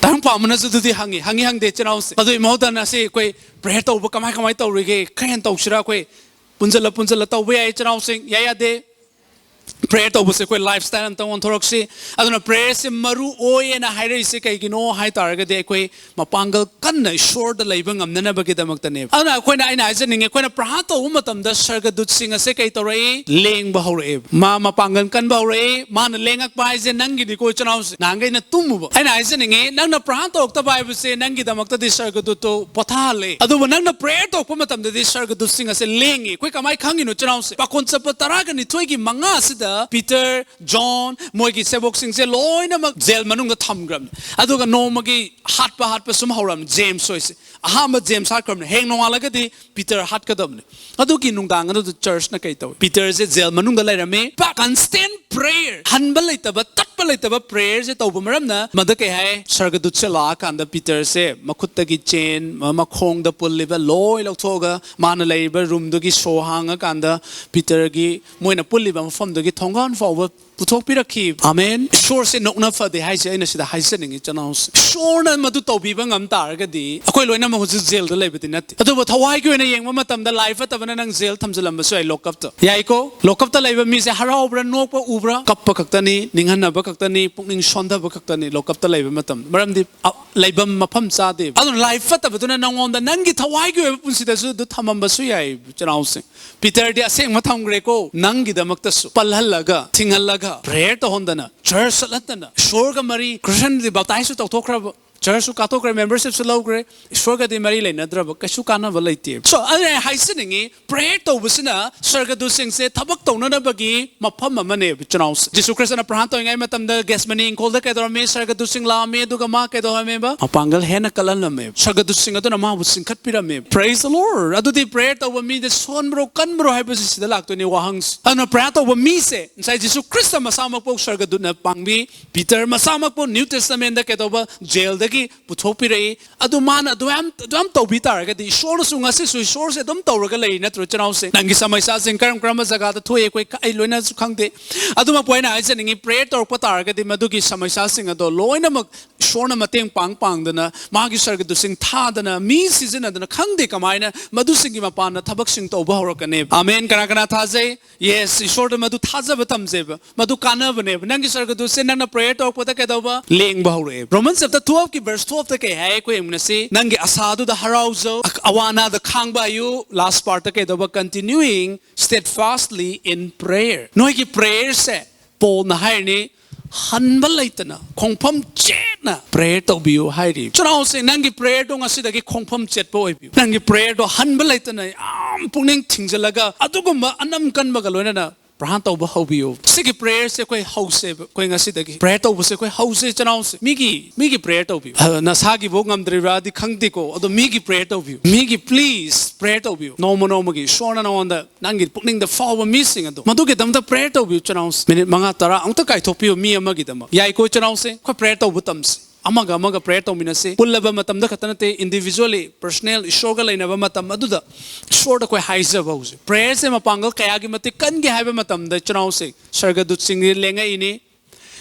ꯇꯥꯏꯕꯪ ꯄꯥꯝꯕꯅꯁꯨ ꯑꯗꯨꯗꯤ ꯍꯪꯉꯤ, ꯍꯪꯉꯤ ꯍꯪꯗꯦ ꯏꯆꯤꯟ ꯏꯅꯥꯎꯁꯦ꯫ ꯑꯗꯨꯒꯤ ꯃꯍꯨꯠꯇ ꯉꯁꯤ ꯑꯩꯈꯣꯏ ꯄ꯭ꯔꯦꯌꯔ ꯇꯧꯕ ꯀꯃꯥꯏ ꯀꯃꯥꯏ ꯇꯧꯔꯤꯒꯦ? ꯈꯔ ꯍꯦꯟꯅ ꯇꯧꯁꯤꯔꯥ? ꯑꯩꯈꯣꯏ ꯄꯨꯟꯁꯤꯜꯂ ꯄꯨꯟꯁꯤꯜꯂ ꯇꯧꯕ ꯌꯥꯏ ꯏꯆꯤꯟ ꯏꯅꯥꯎꯁꯤꯡ, ꯌꯥꯏ ꯌꯥꯗꯦ? ꯄ꯭ꯔꯦꯌꯔ ꯇꯧꯕꯁꯦ ꯑꯩꯈꯣꯏ ꯂꯥꯏꯐ ꯁ꯭ꯇꯥꯏꯜ ꯑꯝꯇꯪ ꯑꯣꯟꯊꯣꯔꯛꯁꯤ꯫ ꯑꯗꯨꯅ ꯄ꯭ꯔꯦꯌꯔꯁꯦ ꯃꯔꯨ ꯑꯣꯏꯌꯦꯅ ꯍꯥꯏꯔꯛꯏꯁꯦ ꯀꯩꯒꯤꯅꯣ ꯍꯥꯏ ꯇꯥꯔꯒꯗꯤ, ꯑꯩꯈꯣꯏ ꯃꯄꯥꯡꯒꯜ ꯀꯟꯅ ꯏꯁꯣꯔꯗ ꯂꯩꯕ ꯉꯝꯅꯅꯕꯒꯤꯗꯃꯛꯇꯅꯦꯕ꯫ ꯑꯗꯨꯅ ꯑꯩꯈꯣꯏꯅ, ꯑꯩꯅ ꯍꯥꯏꯖꯅꯤꯡꯉꯤ, ꯑꯩꯈꯣꯏꯅ ꯄ꯭ꯔꯥꯔꯊꯅꯥ ꯇꯧꯕ ꯃꯇꯝꯗ ꯁꯔꯒꯗꯨꯠꯁꯤꯡ ꯑꯁꯦ ꯀꯩ ꯇꯧꯔꯛꯏ? ꯂꯦꯡꯕ ꯍꯧꯔꯛꯑꯦꯕ꯫ ꯃꯥ ꯃꯄꯥꯡꯒꯜ ꯀꯟꯕ ꯍꯧꯔꯛꯏ꯫ ꯃꯥꯅ ꯂꯦꯡꯉꯛꯄ ꯍꯥꯏꯁꯦ ꯅꯪꯒꯤꯅꯤꯀꯣ ꯏꯆꯤꯟ ꯏꯅꯥꯎꯁꯦ꯫ ꯅꯍꯥꯟꯈꯩꯅ ꯇꯨꯝꯃꯨꯕ꯫ ꯑꯩꯅ ꯍꯥꯏꯖꯅꯤꯡꯉꯤ, ꯅꯪꯅ ꯄ꯭ꯔꯥꯔꯊꯅꯥ ꯇꯧꯔꯛꯇꯕ ꯍꯥꯏꯕꯁꯦ ꯅꯪꯒꯤꯗꯃꯛꯇꯗꯤ ꯁꯔꯒꯗꯨꯠꯇꯣ ꯄꯣꯊꯥꯍꯜꯂꯦ꯫ ꯑꯗꯨꯕꯨ ꯅꯪꯅ ꯄ꯭ꯔꯦꯌꯔ ꯇꯧꯔꯛꯄ ꯃꯇꯝꯗꯗꯤ ꯁꯔꯒꯗꯨꯠꯁꯤꯡ ꯑꯁꯦ ꯂꯦꯡꯉꯤ꯫ ꯑꯩꯈꯣꯏ ꯀꯃꯥꯏꯅ ꯈꯪꯉꯤꯅꯣ ꯏꯆꯤꯟ ꯏꯅꯥꯎꯁꯦ? ꯄꯥꯈꯣꯟ ꯆꯠꯄ ꯇꯔꯥꯒ ꯅꯤꯊꯣꯏꯒꯤ ꯃꯉꯥꯁꯤꯗ ꯄꯤꯇꯔ, ꯖꯣꯟ, ꯃꯣꯏꯒꯤ ꯁꯦꯕꯣꯛꯁꯤꯡꯁꯦ ꯂꯣꯏꯅꯃꯛ ꯖꯦꯜ ꯃꯅꯨꯡꯗ ꯊꯝꯈ꯭ꯔꯕꯅꯤ꯫ ꯑꯗꯨꯒ ꯅꯣꯡꯃꯒꯤ ꯍꯥꯠꯄ ꯍꯥꯠꯄ ꯁꯨꯝ ꯍꯧꯔꯕꯅꯤ꯫ ꯖꯦꯝꯁ ꯍꯣꯏꯁꯦ ꯑꯍꯥꯟꯕ ꯖꯦꯝꯁ ꯍꯥꯠꯈ꯭ꯔꯕꯅꯤ꯫ ꯍꯌꯦꯡ ꯅꯣꯡꯉꯥꯜꯂꯒꯗꯤ ꯄꯤꯇꯔ ꯍꯥꯠꯀꯗꯕꯅꯤ꯫ ꯑꯗꯨꯒꯤ ꯅꯨꯡꯗꯥꯡ ꯑꯗꯨꯗ ꯆꯔꯆꯅ ꯀꯩ ꯇꯧꯏ? ꯄꯤꯇꯔꯁꯦ ꯖꯦꯜ ꯃꯅꯨꯡꯗ ꯂꯩꯔꯝꯃꯤ꯫ ꯀꯟꯁꯇꯦꯟ ꯄ꯭ꯔꯦꯌꯔ, ꯍꯟꯕ ꯂꯩꯇꯕ, ꯇꯠꯄ ꯂꯩꯇꯕ ꯄ꯭ꯔꯦꯌꯔꯁꯦ ꯇꯧꯕ ꯃꯔꯝꯅ ꯃꯗ ꯀꯩ ꯍꯥꯏ? ꯁꯔꯒꯗꯨꯠꯁꯦ ꯂꯥꯛꯑꯀꯥꯟꯗ ꯄꯤꯇꯔꯁꯦ ꯃꯈꯨꯠꯇꯒꯤ ꯆꯦꯟ, ꯃ-, ꯃꯈꯣꯡꯗ ꯄꯨꯜꯂꯤꯕ ꯂꯣꯏ ꯂꯧꯊꯣꯛꯑꯒ ꯃꯥꯅ ꯂꯩꯔꯤꯕ ꯔꯨꯝꯗꯨꯒꯤ ꯁꯣ ꯍꯥꯡꯉꯀꯥꯟꯗ ꯄꯤꯇꯔꯒꯤ, ꯃꯣꯏꯅ ꯄꯨꯜꯂꯤꯕ ꯃꯐꯝꯗꯨꯒꯤ ꯊꯣꯡꯒꯥꯟ ꯐꯥꯎꯕ ꯄꯨꯊꯣꯛꯄꯤꯔꯛꯈꯤ꯫ ꯑꯥꯃꯦꯟ꯫ ꯏꯁꯣꯔꯁꯦ ꯅꯣꯛꯅ ꯐꯗꯦ ꯍꯥꯏꯁꯦ ꯑꯩꯅ ꯁꯤꯗ ꯍꯥꯏꯖꯅꯤꯡꯉꯤ, ꯏꯆꯤꯟ ꯏꯅꯥꯎꯁꯦ꯫ ꯏꯁꯣꯔꯅ ꯃꯗꯨ ꯇꯧꯕꯤꯕ ꯉꯝ ꯇꯥꯔꯒꯗꯤ ꯑꯩꯈꯣꯏ ꯂꯣꯏꯅꯃꯛ ꯍꯧꯖꯤꯛ ꯖꯦꯜꯗ ꯂꯩꯕꯗꯤ ꯅꯠꯇꯦ꯫ ꯑꯗꯨꯕꯨ ꯊꯋꯥꯏꯒꯤ ꯑꯣꯏꯅ ꯌꯦꯡꯕ ꯃꯇꯝꯗ ꯂꯥꯏ ꯐꯠꯇꯕꯅ ꯅꯪ ꯖꯦꯜ ꯊꯝꯖꯤꯜꯂꯝꯕꯁꯨ ꯌꯥꯏ, ꯂꯣꯛꯀꯞꯇ꯫ ꯌꯥꯏꯀꯣ? ꯂꯣꯛꯀꯞꯇ ꯂꯩꯕ ꯃꯤꯁꯦ ꯍꯔꯥꯎꯕ꯭ꯔꯥ, ꯅꯣꯛꯄ ꯎꯕ꯭ꯔꯥ? ꯀꯞꯄ ꯈꯛꯇꯅꯤ, ꯅꯤꯡꯍꯟꯅꯕ ꯈꯛꯇꯅꯤ, ꯄꯨꯛꯅꯤꯡ ꯁꯣꯟꯊꯕ ꯈꯛꯇꯅꯤ ꯂꯣꯛꯀꯞꯇ ꯂꯩꯕ ꯃꯇꯝꯗ꯫ ꯃꯔꯝꯗꯤ ꯑ, ꯂꯩꯐꯝ ꯃꯐꯝ ꯆꯥꯗꯦꯕ꯫ ꯑꯗꯨꯅ ꯂꯥꯏ ꯐꯠꯇꯕꯗꯨꯅ ꯅꯪꯉꯣꯟꯗ ꯅꯪꯒꯤ ꯊꯋꯥꯏꯒꯤ ꯑꯣꯏꯕ ꯄꯨꯟꯁꯤꯗꯁꯨ ꯑꯗꯨ ꯊꯝꯃꯝꯕꯁꯨ ꯌꯥꯏ, ꯏꯆꯤꯟ ꯏꯅꯥꯎꯁꯤꯡ꯫ ꯄꯤꯇꯔꯗꯤ ꯑꯁꯦꯡꯕ ꯊꯝꯈ꯭ꯔꯦꯀꯣ, ꯅꯪꯒꯤꯗꯃꯛꯇꯁꯨ ꯄꯜꯍꯜꯂꯒ, ꯊꯤꯡꯍꯜꯂꯒ, ꯄ꯭ꯔꯦꯌꯔ ꯇꯧꯍꯟꯗꯅ, ꯆꯔꯆ ꯆꯠꯍꯟꯗꯅ, ꯏꯁꯣꯔꯒ ꯃꯔꯤ, ꯈ꯭ꯔꯤꯁꯇꯤꯌꯟꯗꯤ ꯕꯥꯞꯇꯥꯏꯁꯁꯨ ꯇꯧꯊꯣꯛꯈ꯭ꯔꯕ, ꯆꯔꯆꯁꯨ ꯀꯥꯊꯣꯛꯈ꯭ꯔꯦ, ꯃꯦꯝꯕꯔꯁꯤꯞꯁꯨ ꯂꯧꯈ꯭ꯔꯦ, ꯏꯁꯣꯔꯒꯗꯤ ꯃꯔꯤ ꯂꯩꯅꯗ꯭ꯔꯕ, ꯀꯩꯁꯨ ꯀꯥꯟꯅꯕ ꯂꯩꯇꯦ꯫ So, ꯑꯗꯨꯅ ꯑꯩ ꯍꯥꯏꯖꯅꯤꯡꯉꯤ, ꯄ꯭ꯔꯦꯌꯔ ꯇꯧꯕꯁꯤꯅ ꯁꯔꯒꯗꯨꯁꯤꯡꯁꯦ ꯊꯕꯛ ꯇꯧꯅꯅꯕꯒꯤ ꯃꯐꯝ ꯑꯃꯅꯦꯕ, ꯏꯆꯤꯟ ꯏꯅꯥꯎꯁꯦ꯫ ꯖꯤꯁꯨ ꯈ꯭ꯔꯤꯁꯇꯅ ꯄ꯭ꯔꯍꯥꯟ ꯇꯧꯔꯤꯉꯩ ꯃꯇꯝꯗ ꯒꯦꯁꯃꯅꯤ ꯏꯪꯈꯣꯜꯗ ꯀꯩꯗꯧꯔꯝꯃꯤ? ꯁꯔꯒꯗꯨꯁꯤꯡ ꯂꯥꯛꯑꯝꯃꯤ, ꯑꯗꯨꯒ ꯃꯥ ꯀꯩꯗꯧꯔꯝꯃꯦꯕ? ꯃꯄꯥꯡꯒꯜ ꯍꯦꯟꯅ ꯀꯜꯍꯜꯂꯝꯃꯦꯕ꯫ ꯁꯔꯒꯗꯨꯁꯤꯡ ꯑꯗꯨꯅ ꯃꯥꯕꯨ ꯆꯤꯡꯈꯠꯄꯤꯔꯝꯃꯦꯕ꯫ Praise the Lord! ꯑꯗꯨꯗꯤ ꯄ꯭ꯔꯦꯌꯔ ꯇꯧꯕ ꯃꯤꯗ ꯁꯣꯟꯕ꯭ꯔꯣ, ꯀꯟꯕ꯭ꯔꯣ ꯍꯥꯏꯕꯁꯤ ꯁꯤꯗ ꯂꯥꯛꯇꯣꯏꯅꯤ ꯋꯥꯍꯪꯁꯦ꯫ ꯑꯗꯨꯅ ꯄ꯭ꯔꯦꯌꯔ ꯇꯧꯕ ꯃꯤꯁꯦ ꯉꯁꯥꯏ ꯖꯤꯁꯨ ꯈ꯭ꯔꯤꯁꯇ ꯃꯁꯥꯃꯛꯄꯨ ꯁꯔꯒꯗꯨꯠꯅ ꯄꯥꯡꯕꯤ, ꯄꯤꯇꯔ ꯃꯁꯥꯃꯛꯄꯨ ꯅ꯭ꯌꯨ ꯇꯦꯁꯇꯃꯦꯟꯗ ꯀꯩꯗꯧꯕ? ꯖꯦꯜꯗꯒꯤ ꯄꯨꯊꯣꯛꯄꯤꯔꯛꯏ꯫ ꯑꯗꯨ ꯃꯥꯅ ꯑꯗꯨꯌꯥꯝ, ꯑꯗꯨꯌꯥꯝ ꯇꯧꯕꯤ ꯇꯥꯔꯒꯗꯤ ꯏꯁꯣꯔꯅꯁꯨ ꯉꯁꯤꯁꯨ ꯏꯁꯣꯔꯁꯦ ꯑꯗꯨꯝ ꯇꯧꯔꯒ ꯂꯩꯔꯤ ꯅꯠꯇ꯭ꯔꯣ, ꯏꯆꯤꯟ ꯏꯅꯥꯎꯁꯤꯡ? ꯅꯪꯒꯤ ꯁꯃꯁ꯭ꯌꯥꯁꯤꯡ ꯀꯔꯝ ꯀꯔꯝꯕ ꯖꯒꯥꯗ ꯊꯣꯛꯏ ꯑꯩꯈꯣꯏ ꯈ-, ꯑꯩ ꯂꯣꯏꯅꯁꯨ ꯈꯪꯗꯦ꯫ ꯑꯗꯨꯃꯛꯄꯨ ꯑꯩꯅ ꯍꯥꯏꯖꯅꯤꯡꯉꯤ, ꯄ꯭ꯔꯦꯌꯔ ꯇꯧꯔꯛꯄ ꯇꯥꯔꯒꯗꯤ ꯃꯗꯨꯒꯤ ꯁꯃꯁ꯭ꯌꯥꯁꯤꯡ ꯑꯗꯣ ꯂꯣꯏꯅꯃꯛ ꯏꯁꯣꯔꯅ ꯃꯇꯦꯡ ꯄꯥꯡ ꯄꯥꯡꯗꯅ, ꯃꯥꯒꯤ ꯁꯔꯒꯗꯨꯁꯤꯡ ꯊꯥꯗꯅ, ꯃꯤ ꯁꯤꯖꯤꯟꯅꯗꯅ, ꯈꯪꯗꯦ ꯀꯃꯥꯏꯅ ꯃꯗꯨꯁꯤꯡꯒꯤ ꯃꯄꯥꯟꯗ ꯊꯕꯛꯁꯤꯡ ꯇꯧꯕ ꯍꯧꯔꯛꯀꯅꯤ꯫ ꯑꯥꯃꯦꯟ꯫ ꯀꯅꯥ ꯀꯅꯥ ꯊꯥꯖꯩ? Yes, ꯏꯁꯣꯔꯗ ꯃꯗꯨ ꯊꯥꯖꯕ ꯇꯝꯖꯩꯕ, ꯃꯗꯨ ꯀꯥꯟꯅꯕꯅꯦꯕ꯫ ꯅꯪꯒꯤ ꯁꯔꯒꯗꯨꯁꯦ ꯅꯪꯅ ꯄ꯭ꯔꯦꯌꯔ ꯇꯧꯔꯛꯄꯗ ꯀꯩꯗꯧꯕ? ꯂꯦꯡꯕ ꯍꯧꯔꯛꯑꯦ꯫ ꯔꯣꯃꯟ ꯆꯦꯞꯇꯔ ꯇꯨꯋꯦꯜꯐꯀꯤ ꯚꯔꯁ ꯇꯨꯋꯦꯜꯐꯇ ꯀꯩ ꯍꯥꯏ? ꯑꯩꯈꯣꯏ ꯌꯦꯡꯃꯤꯟꯅꯁꯤ꯫ "ꯅꯪꯒꯤ ꯑꯁꯥꯗꯨꯗ ꯍꯔꯥꯎꯖꯧ, ꯑꯋꯥ ꯑꯅꯥꯗ ꯈꯥꯡꯕ ꯍꯩꯌꯨ", ꯂꯥꯁ ꯄꯥꯔꯠꯇ ꯀꯩꯗꯧꯕ? "Continuing steadfastly in prayer"꯫ ꯅꯣꯏꯒꯤ ꯄ꯭ꯔꯦꯌꯔꯁꯦ ꯄꯣꯜꯅ ꯍꯥꯏꯔꯤꯅꯤ, ꯍꯟꯕ ꯂꯩꯇꯅ, ꯈꯣꯡꯐꯝ ꯆꯦꯠꯅ ꯄ꯭ꯔꯦꯌꯔ ꯇꯧꯕꯤꯌꯨ ꯍꯥꯏꯔꯤ꯫ ꯏꯆꯤꯟ ꯏꯅꯥꯎꯁꯤꯡ, ꯅꯪꯒꯤ ꯄ꯭ꯔꯦꯌꯔꯗꯣ ꯉꯁꯤꯗꯒꯤ ꯈꯣꯡꯐꯝ ꯆꯦꯠꯄ ꯑꯣꯏꯕꯤꯌꯨ꯫ ꯅꯪꯒꯤ ꯄ꯭ꯔꯦꯌꯔꯗꯣ ꯍꯟꯕ ꯂꯩꯇꯅ ꯌꯥꯝ ꯄꯨꯛꯅꯤꯡ ꯊꯤꯡꯖꯤꯜꯂꯒ ꯑꯗꯨꯒꯨꯝꯕ ꯑꯅꯝ ꯀꯟꯕꯒ ꯂꯣꯏꯅꯅ ꯄ꯭ꯔꯥꯔꯊꯅꯥ ꯇꯧꯕ ꯍꯧꯕꯤꯌꯨ꯫ ꯁꯤꯒꯤ ꯄ꯭ꯔꯦꯌꯔꯁꯦ ꯑꯩꯈꯣꯏ ꯍꯧꯁꯦꯕ, ꯑꯩꯈꯣꯏ ꯉꯁꯤꯗꯒꯤ ꯄ꯭ꯔꯦꯌꯔ ꯇꯧꯕꯁꯦ ꯑꯩꯈꯣꯏ ꯍꯧꯁꯦ, ꯏꯆꯤꯟ ꯏꯅꯥꯎꯁꯤꯡ꯫ ꯃꯤꯒꯤ, ꯃꯤꯒꯤ ꯄ꯭ꯔꯦꯌꯔ ꯇꯧꯕꯤꯌꯨ꯫ ꯑ, ꯅꯁꯥꯒꯤꯕꯨ ꯉꯝꯗ꯭ꯔꯤꯕ꯭ꯔꯥꯗꯤ ꯈꯪꯗꯦꯀꯣ, ꯑꯗꯣ ꯃꯤꯒꯤ ꯄ꯭ꯔꯦꯌꯔ ꯇꯧꯕꯤꯌꯨ꯫ ꯃꯤꯒꯤ please ꯄ꯭ꯔꯦꯌꯔ ꯇꯧꯕꯤꯌꯨ꯫ ꯅꯣꯡꯃ ꯅꯣꯡꯃꯒꯤ ꯏꯁꯣꯔꯅ ꯅꯉꯣꯟꯗ ꯅꯪꯒꯤ ꯄꯨꯛꯅꯤꯡꯗ ꯐꯥꯎꯕ ꯃꯤꯁꯤꯡ ꯑꯗꯣ, ꯃꯗꯨꯒꯤꯗꯃꯛꯇ ꯄ꯭ꯔꯦꯌꯔ ꯇꯧꯕꯤꯌꯨ, ꯏꯆꯤꯟ ꯏꯅꯥꯎꯁꯤꯡ꯫ ꯃꯤꯅꯤꯠ ꯃꯉꯥ ꯇꯔꯥ ꯑꯃꯨꯛꯇ ꯀꯥꯏꯊꯣꯛꯄꯤꯌꯨ ꯃꯤ ꯑꯃꯒꯤꯗꯃꯛ꯫ ꯌꯥꯏꯀꯣ, ꯏꯆꯤꯟ ꯏꯅꯥꯎꯁꯤꯡ? ꯑꯩꯈꯣꯏ ꯄ꯭ꯔꯦꯌꯔ ꯇꯧꯕ ꯇꯝꯁꯤ꯫ ꯑꯃꯒ ꯑꯃꯒ ꯄ꯭ꯔꯦꯌꯔ ꯇꯧꯃꯤꯟꯅꯁꯤ꯫ ꯄꯨꯜꯂꯕ ꯃꯇꯝꯗ ꯈꯛꯇ ꯅꯠꯇꯦ, ꯏꯟꯗꯤꯕꯤꯖꯨꯋꯦꯜꯂꯤ, ꯄꯔꯁꯅꯦꯜ, ꯏꯁꯣꯔꯒ ꯂꯩꯅꯕ ꯃꯇꯝ ꯑꯗꯨꯗ ꯏꯁꯣꯔꯗ ꯑꯩꯈꯣꯏ ꯍꯥꯏꯖꯕ ꯍꯧꯖꯤꯛ꯫ ꯄ꯭ꯔꯦꯌꯔꯁꯦ ꯃꯄꯥꯡꯒꯜ ꯀꯌꯥꯒꯤ ꯃꯇꯤꯛ ꯀꯟꯒꯦ ꯍꯥꯏꯕ ꯃꯇꯝꯗ, ꯏꯆꯤꯟ ꯏꯅꯥꯎꯁꯤꯡ, ꯁꯔꯒꯗꯨꯠꯁꯤꯡꯁꯦ ꯂꯦꯡꯉꯛꯏꯅꯤ,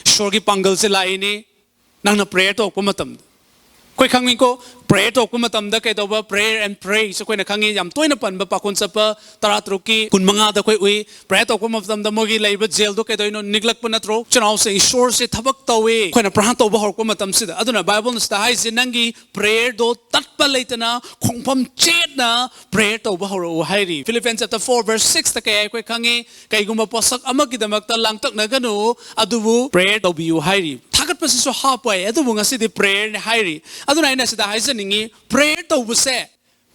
ꯏꯁꯣꯔꯒꯤ ꯄꯥꯡꯒꯜꯁꯦ ꯂꯥꯛꯏꯅꯤ꯫ ꯅꯪꯅ ꯄ꯭ꯔꯦꯌꯔ ꯇꯧꯔꯛꯄ ꯃꯇꯝꯗ, ꯑꯩꯈꯣꯏ ꯈꯪꯉꯤꯀꯣ, ꯄ꯭ꯔꯦꯌꯔ ꯇꯧꯔꯛꯄ ꯃꯇꯝꯗ ꯀꯩꯗꯧꯕ? Prayer and praise ꯑꯩꯈꯣꯏꯅ ꯈꯪꯉꯤ, ꯌꯥꯝ ꯇꯣꯏꯅ ꯄꯟꯕ ꯄꯥꯈꯣꯟ ꯆꯠꯄ ꯇꯔꯥ ꯇꯔꯨꯛꯀꯤ ꯀꯨꯟ ꯃꯉꯥꯗ ꯑꯩꯈꯣꯏ ꯎꯏ꯫ ꯄ꯭ꯔꯦꯌꯔ ꯇꯧꯔꯛꯄ ꯃꯇꯝꯗ ꯃꯣꯏꯒꯤ ꯂꯩꯔꯤꯕ ꯖꯦꯜꯗꯣ ꯀꯩꯗꯧꯔꯤꯅꯣ? ꯅꯤꯛꯂꯛꯄ ꯅꯠꯇ꯭ꯔꯣ? ꯏꯆꯤꯟ ꯏꯅꯥꯎꯁꯦ, ꯏꯁꯣꯔꯁꯦ ꯊꯕꯛ ꯇꯧꯏ꯫ ꯑꯩꯈꯣꯏꯅ ꯄ꯭ꯔꯥꯔꯊꯅꯥ ꯇꯧꯕ ꯍꯧꯔꯛꯄ ꯃꯇꯝꯁꯤꯗ꯫ ꯑꯗꯨꯅ ꯕꯥꯏꯕꯜꯅ ꯁꯤꯗ ꯍꯥꯏꯁꯦ, ꯅꯪꯒꯤ ꯄ꯭ꯔꯦꯌꯔꯗꯣ ꯇꯠꯄ ꯂꯩꯇꯅ ꯈꯣꯡꯐꯝ ꯆꯦꯠꯅ ꯄ꯭ꯔꯦꯌꯔ ꯇꯧꯕ ꯍꯧꯔꯛꯎ ꯍꯥꯏꯔꯤ꯫ Philippians chapter four verse sixꯇ ꯀꯩ ꯍꯥꯏ ꯑꯩꯈꯣꯏ ꯈꯪꯉꯤ? ꯀꯩꯒꯨꯝꯕ ꯄꯣꯠꯁꯛ ꯑꯃꯒꯤꯗꯃꯛꯇ ꯂꯥꯡꯇꯛꯅꯒꯅꯨ, ꯑꯗꯨꯕꯨ ꯄ꯭ꯔꯦꯌꯔ ꯇꯧꯕꯤꯌꯨ ꯍꯥꯏꯔꯤ꯫ ꯊꯥꯒꯠꯄꯁꯤꯁꯨ ꯍꯥꯞꯄꯣꯏ, ꯑꯗꯨꯕꯨ ꯉꯁꯤꯗꯤ ꯄ꯭ꯔꯦꯌꯔꯅꯤ ꯍꯥꯏꯔꯤ꯫ ꯑꯗꯨꯅ ꯑꯩꯅ ꯁꯤꯗ ꯍꯥꯏꯖꯅꯤꯡꯉꯤ, ꯄ꯭ꯔꯦꯌꯔ ꯇꯧꯕꯁꯦ,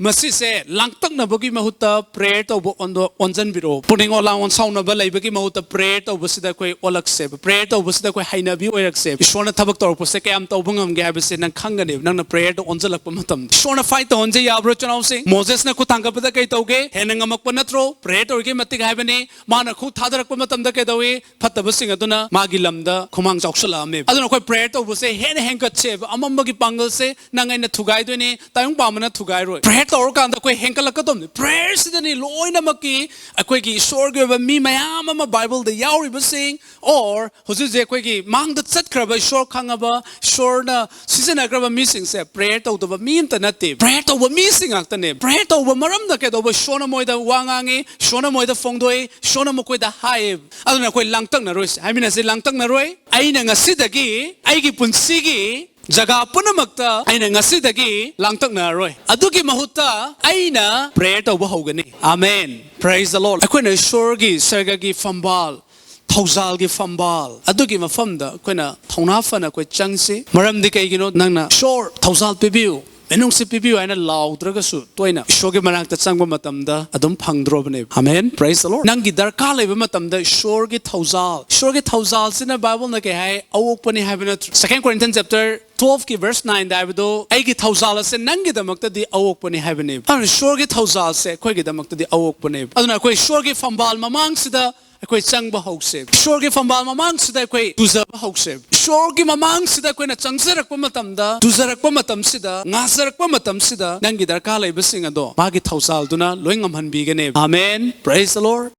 ꯃꯁꯤꯁꯦ ꯂꯥꯡꯇꯛꯅꯕꯒꯤ ꯃꯍꯨꯠꯇ ꯄ꯭ꯔꯦꯌꯔ ꯇꯧꯕ ꯑꯣꯟꯗꯣ-, ꯑꯣꯟꯁꯤꯟꯕꯤꯔꯛꯑꯣ꯫ ꯄꯨꯛꯅꯤꯡ ꯑꯣꯂꯥ ꯑꯣꯟꯁꯥꯎꯅꯕ ꯂꯩꯕꯒꯤ ꯃꯍꯨꯠꯇ ꯄ꯭ꯔꯦꯌꯔ ꯇꯧꯕꯁꯤꯗ ꯑꯩꯈꯣꯏ ꯑꯣꯜꯂꯛꯁꯦꯕ, ꯄ꯭ꯔꯦꯌꯔ ꯇꯧꯕꯁꯤꯗ ꯑꯩꯈꯣꯏ ꯍꯩꯅꯕꯤ ꯑꯣꯏꯔꯛꯁꯦꯕ꯫ ꯏꯁꯣꯔꯅ ꯊꯕꯛ ꯇꯧꯔꯛꯄꯁꯦ ꯀꯌꯥꯝ ꯇꯧꯕ ꯉꯝꯒꯦ ꯍꯥꯏꯕꯁꯦ ꯅꯪ ꯈꯪꯒꯅꯦꯕ, ꯅꯪꯅ ꯄ꯭ꯔꯦꯌꯔꯗ ꯑꯣꯟꯁꯤꯜꯂꯛꯄ ꯃꯇꯝꯗ꯫ ꯏꯁꯣꯔꯅ ꯐꯥꯏꯠ ꯇꯧꯍꯟꯁꯦ ꯌꯥꯕ꯭ꯔꯣ, ꯏꯆꯤꯟ ꯏꯅꯥꯎꯁꯤꯡ? ꯃꯣꯖꯦꯁꯅ ꯈꯨꯠ ꯊꯥꯡꯒꯠꯄꯗ ꯀꯩ ꯇꯧꯒꯦ? ꯍꯦꯟꯅ ꯉꯝꯃꯛꯄ ꯅꯠꯇ꯭ꯔꯣ? ꯄ꯭ꯔꯦꯌꯔ ꯇꯧꯔꯤꯉꯩ ꯃꯇꯤꯛ ꯍꯥꯏꯕꯅꯤ꯫ ꯃꯥꯅ ꯈꯨꯠ ꯊꯥꯗꯔꯛꯄ ꯃꯇꯝꯗ ꯀꯩꯗꯧꯏ? ꯐꯠꯇꯕꯁꯤꯡ ꯑꯗꯨꯅ ꯃꯥꯒꯤ ꯂꯝꯗ ꯈꯨꯃꯥꯡ ꯆꯥꯎꯁꯜꯂꯛꯑꯝꯃꯦꯕ꯫ ꯑꯗꯨꯅ ꯑꯩꯈꯣꯏ ꯄ꯭ꯔꯦꯌꯔ ꯇꯧꯕꯁꯦ ꯍꯦꯟꯅ ꯍꯦꯟꯒꯠꯁꯦꯕ꯫ ꯑꯃꯝꯕꯒꯤ ꯄꯥꯡꯒꯜꯁꯦ ꯅꯪ ꯑꯩꯅ ꯊꯨꯒꯥꯏꯗꯣꯏꯅꯤ, ꯇꯥꯏꯕꯪ ꯄꯥꯝꯕꯅ ꯊꯨꯒꯥꯏꯔꯣꯏ꯫ ꯄ꯭ꯔꯦꯌꯔ ꯇꯧꯔꯀꯥꯟꯗ ꯑꯩꯈꯣꯏ ꯍꯦꯟꯒꯠꯂꯛꯀꯗꯕꯅꯤ꯫ ꯄ꯭ꯔꯦꯌꯔꯁꯤꯗꯅꯤ ꯂꯣꯏꯅꯃꯛꯀꯤ, ꯑꯩꯈꯣꯏꯒꯤ ꯏꯁꯣꯔꯒꯤ ꯑꯣꯏꯕ ꯃꯤ ꯃꯌꯥꯝ ꯑꯃ, ꯕꯥꯏꯕꯜꯗ ꯌꯥꯎꯔꯤꯕꯁꯤꯡ, or ꯍꯧꯖꯤꯛ ꯍꯧꯖꯤꯛ ꯑꯩꯈꯣꯏꯒꯤ ꯃꯥꯡꯗ ꯆꯠꯈ꯭ꯔꯕ, ꯏꯁꯣꯔ ꯈꯪꯉꯕ, ꯏꯁꯣꯔꯅ ꯁꯤꯖꯤꯟꯅꯈ꯭ꯔꯕ ꯃꯤꯁꯤꯡꯁꯦ ꯄ꯭ꯔꯦꯌꯔ ꯇꯧꯗꯕ ꯃꯤ ꯑꯝꯇ ꯅꯠꯇꯦ꯫ ꯄ꯭ꯔꯦꯌꯔ ꯇꯧꯕ ꯃꯤꯁꯤꯡ ꯉꯥꯛꯇꯅꯦ꯫ ꯄ꯭ꯔꯦꯌꯔ ꯇꯧꯕ ꯃꯔꯝꯅ ꯀꯩꯗꯧꯕ? ꯏꯁꯣꯔꯅ ꯃꯣꯏꯗ ꯋꯥ ꯉꯥꯡꯉꯤ, ꯏꯁꯣꯔꯅ ꯃꯣꯏꯗ ꯐꯣꯡꯗꯣꯛꯏ, ꯏꯁꯣꯔꯅ ꯃꯈꯣꯏꯗ ꯍꯥꯏꯌꯦꯕ꯫ ꯑꯗꯨꯅ ꯑꯩꯈꯣꯏ ꯂꯥꯡꯇꯛꯅꯔꯣꯏꯁꯦ꯫ ꯍꯥꯏꯃꯤꯟꯅꯁꯤ, ꯂꯥꯡꯇꯛꯅꯔꯣꯏ꯫ ꯑꯩꯅ ꯉꯁꯤꯗꯒꯤ ꯑꯩꯒꯤ ꯄꯨꯟꯁꯤꯒꯤ ꯖꯒꯥ ꯄꯨꯝꯅꯃꯛꯇ ꯑꯩꯅ ꯉꯁꯤꯗꯒꯤ ꯂꯥꯡꯇꯛꯅꯔꯔꯣꯏ꯫ ꯑꯗꯨꯒꯤ ꯃꯍꯨꯠꯇ ꯑꯩꯅ ꯄ꯭ꯔꯦꯌꯔ ꯇꯧꯕ ꯍꯧꯒꯅꯤ꯫ ꯑꯃꯦꯟ꯫ Praise the Lord꯫ ꯑꯩꯈꯣꯏꯅ ꯏꯁꯣꯔꯒꯤ ꯁꯔꯒꯒꯤ ꯐꯝꯕꯥꯜ, ꯊꯧꯖꯥꯜꯒꯤ ꯐꯝꯕꯥꯜ ꯑꯗꯨꯒꯤ ꯃꯐꯝꯗ ꯑꯩꯈꯣꯏꯅ ꯊꯧꯅꯥ ꯐꯅ ꯑꯩꯈꯣꯏ ꯆꯪꯁꯤ꯫ ꯃꯔꯝꯗꯤ ꯀꯩꯒꯤꯅꯣ? ꯅꯪꯅ, "ꯏꯁꯣꯔ, ꯊꯧꯖꯥꯜ ꯄꯤꯕꯤꯌꯨ, ꯃꯤꯅꯨꯡꯁꯤ ꯄꯤꯕꯤꯌꯨ" ꯍꯥꯏꯅ ꯂꯥꯎꯗ꯭ꯔꯒꯁꯨ, ꯇꯣꯏꯅ ꯏꯁꯣꯔꯒꯤ ꯃꯅꯥꯛꯇ ꯆꯪꯕ ꯃꯇꯝꯗ ꯑꯗꯨꯝ ꯐꯪꯗ꯭ꯔꯣꯕꯅꯦꯕ꯫ ꯑꯃꯦꯟ꯫ Praise the Lord꯫ ꯅꯪꯒꯤ ꯗꯔꯀꯥꯔ ꯂꯩꯕ ꯃꯇꯝꯗ ꯏꯁꯣꯔꯒꯤ ꯊꯧꯖꯥꯜ, ꯏꯁꯣꯔꯒꯤ ꯊꯧꯖꯥꯜꯁꯤꯅ ꯕꯥꯏꯕꯜꯅ ꯀꯩ ꯍꯥꯏ? ꯑꯑꯣꯛꯄꯅꯤ ꯍꯥꯏꯕ ꯅꯠꯇ꯭ꯔꯣ? Second Corinthians chapter twelveꯀꯤ verse nineꯗ ꯍꯥꯏꯕꯗꯣ, "ꯑꯩꯒꯤ ꯊꯧꯖꯥꯜ ꯑꯁꯦ ꯅꯪꯒꯤꯗꯃꯛꯇꯗꯤ ꯑꯑꯣꯛꯄꯅꯤ" ꯍꯥꯏꯕꯅꯦꯕ꯫ ꯑꯗꯨꯅ ꯏꯁꯣꯔꯒꯤ ꯊꯧꯖꯥꯜꯁꯦ ꯑꯩꯈꯣꯏꯒꯤꯗꯃꯛꯇꯗꯤ ꯑꯑꯣꯛꯄꯅꯦꯕ꯫ ꯑꯗꯨꯅ ꯑꯩꯈꯣꯏ ꯏꯁꯣꯔꯒꯤ ꯐꯝꯕꯥꯜ ꯃꯃꯥꯡꯁꯤꯗ ꯑꯩꯈꯣꯏ ꯆꯪꯕ ꯍꯧꯁꯦꯕ꯫ ꯏꯁꯣꯔꯒꯤ ꯐꯝꯕꯥꯜ ꯃꯃꯥꯡꯁꯤꯗ ꯑꯩꯈꯣꯏ ꯇꯨꯖꯕ ꯍꯧꯁꯦꯕ꯫ ꯏꯁꯣꯔꯒꯤ ꯃꯃꯥꯡꯁꯤꯗ ꯑꯩꯈꯣꯏꯅ ꯆꯪꯖꯔꯛꯄ ꯃꯇꯝꯗ, ꯇꯨꯖꯔꯛꯄ ꯃꯇꯝꯁꯤꯗ, ꯉꯥꯖꯔꯛꯄ ꯃꯇꯝꯁꯤꯗ, ꯅꯪꯒꯤ ꯗꯔꯀꯥꯔ ꯂꯩꯕꯁꯤꯡ ꯑꯗꯣ ꯃꯥꯒꯤ ꯊꯧꯖꯥꯜꯗꯨꯅ ꯂꯣꯏ ꯉꯝꯍꯟꯕꯤꯒꯅꯦꯕ꯫ Amen. Praise the Lord.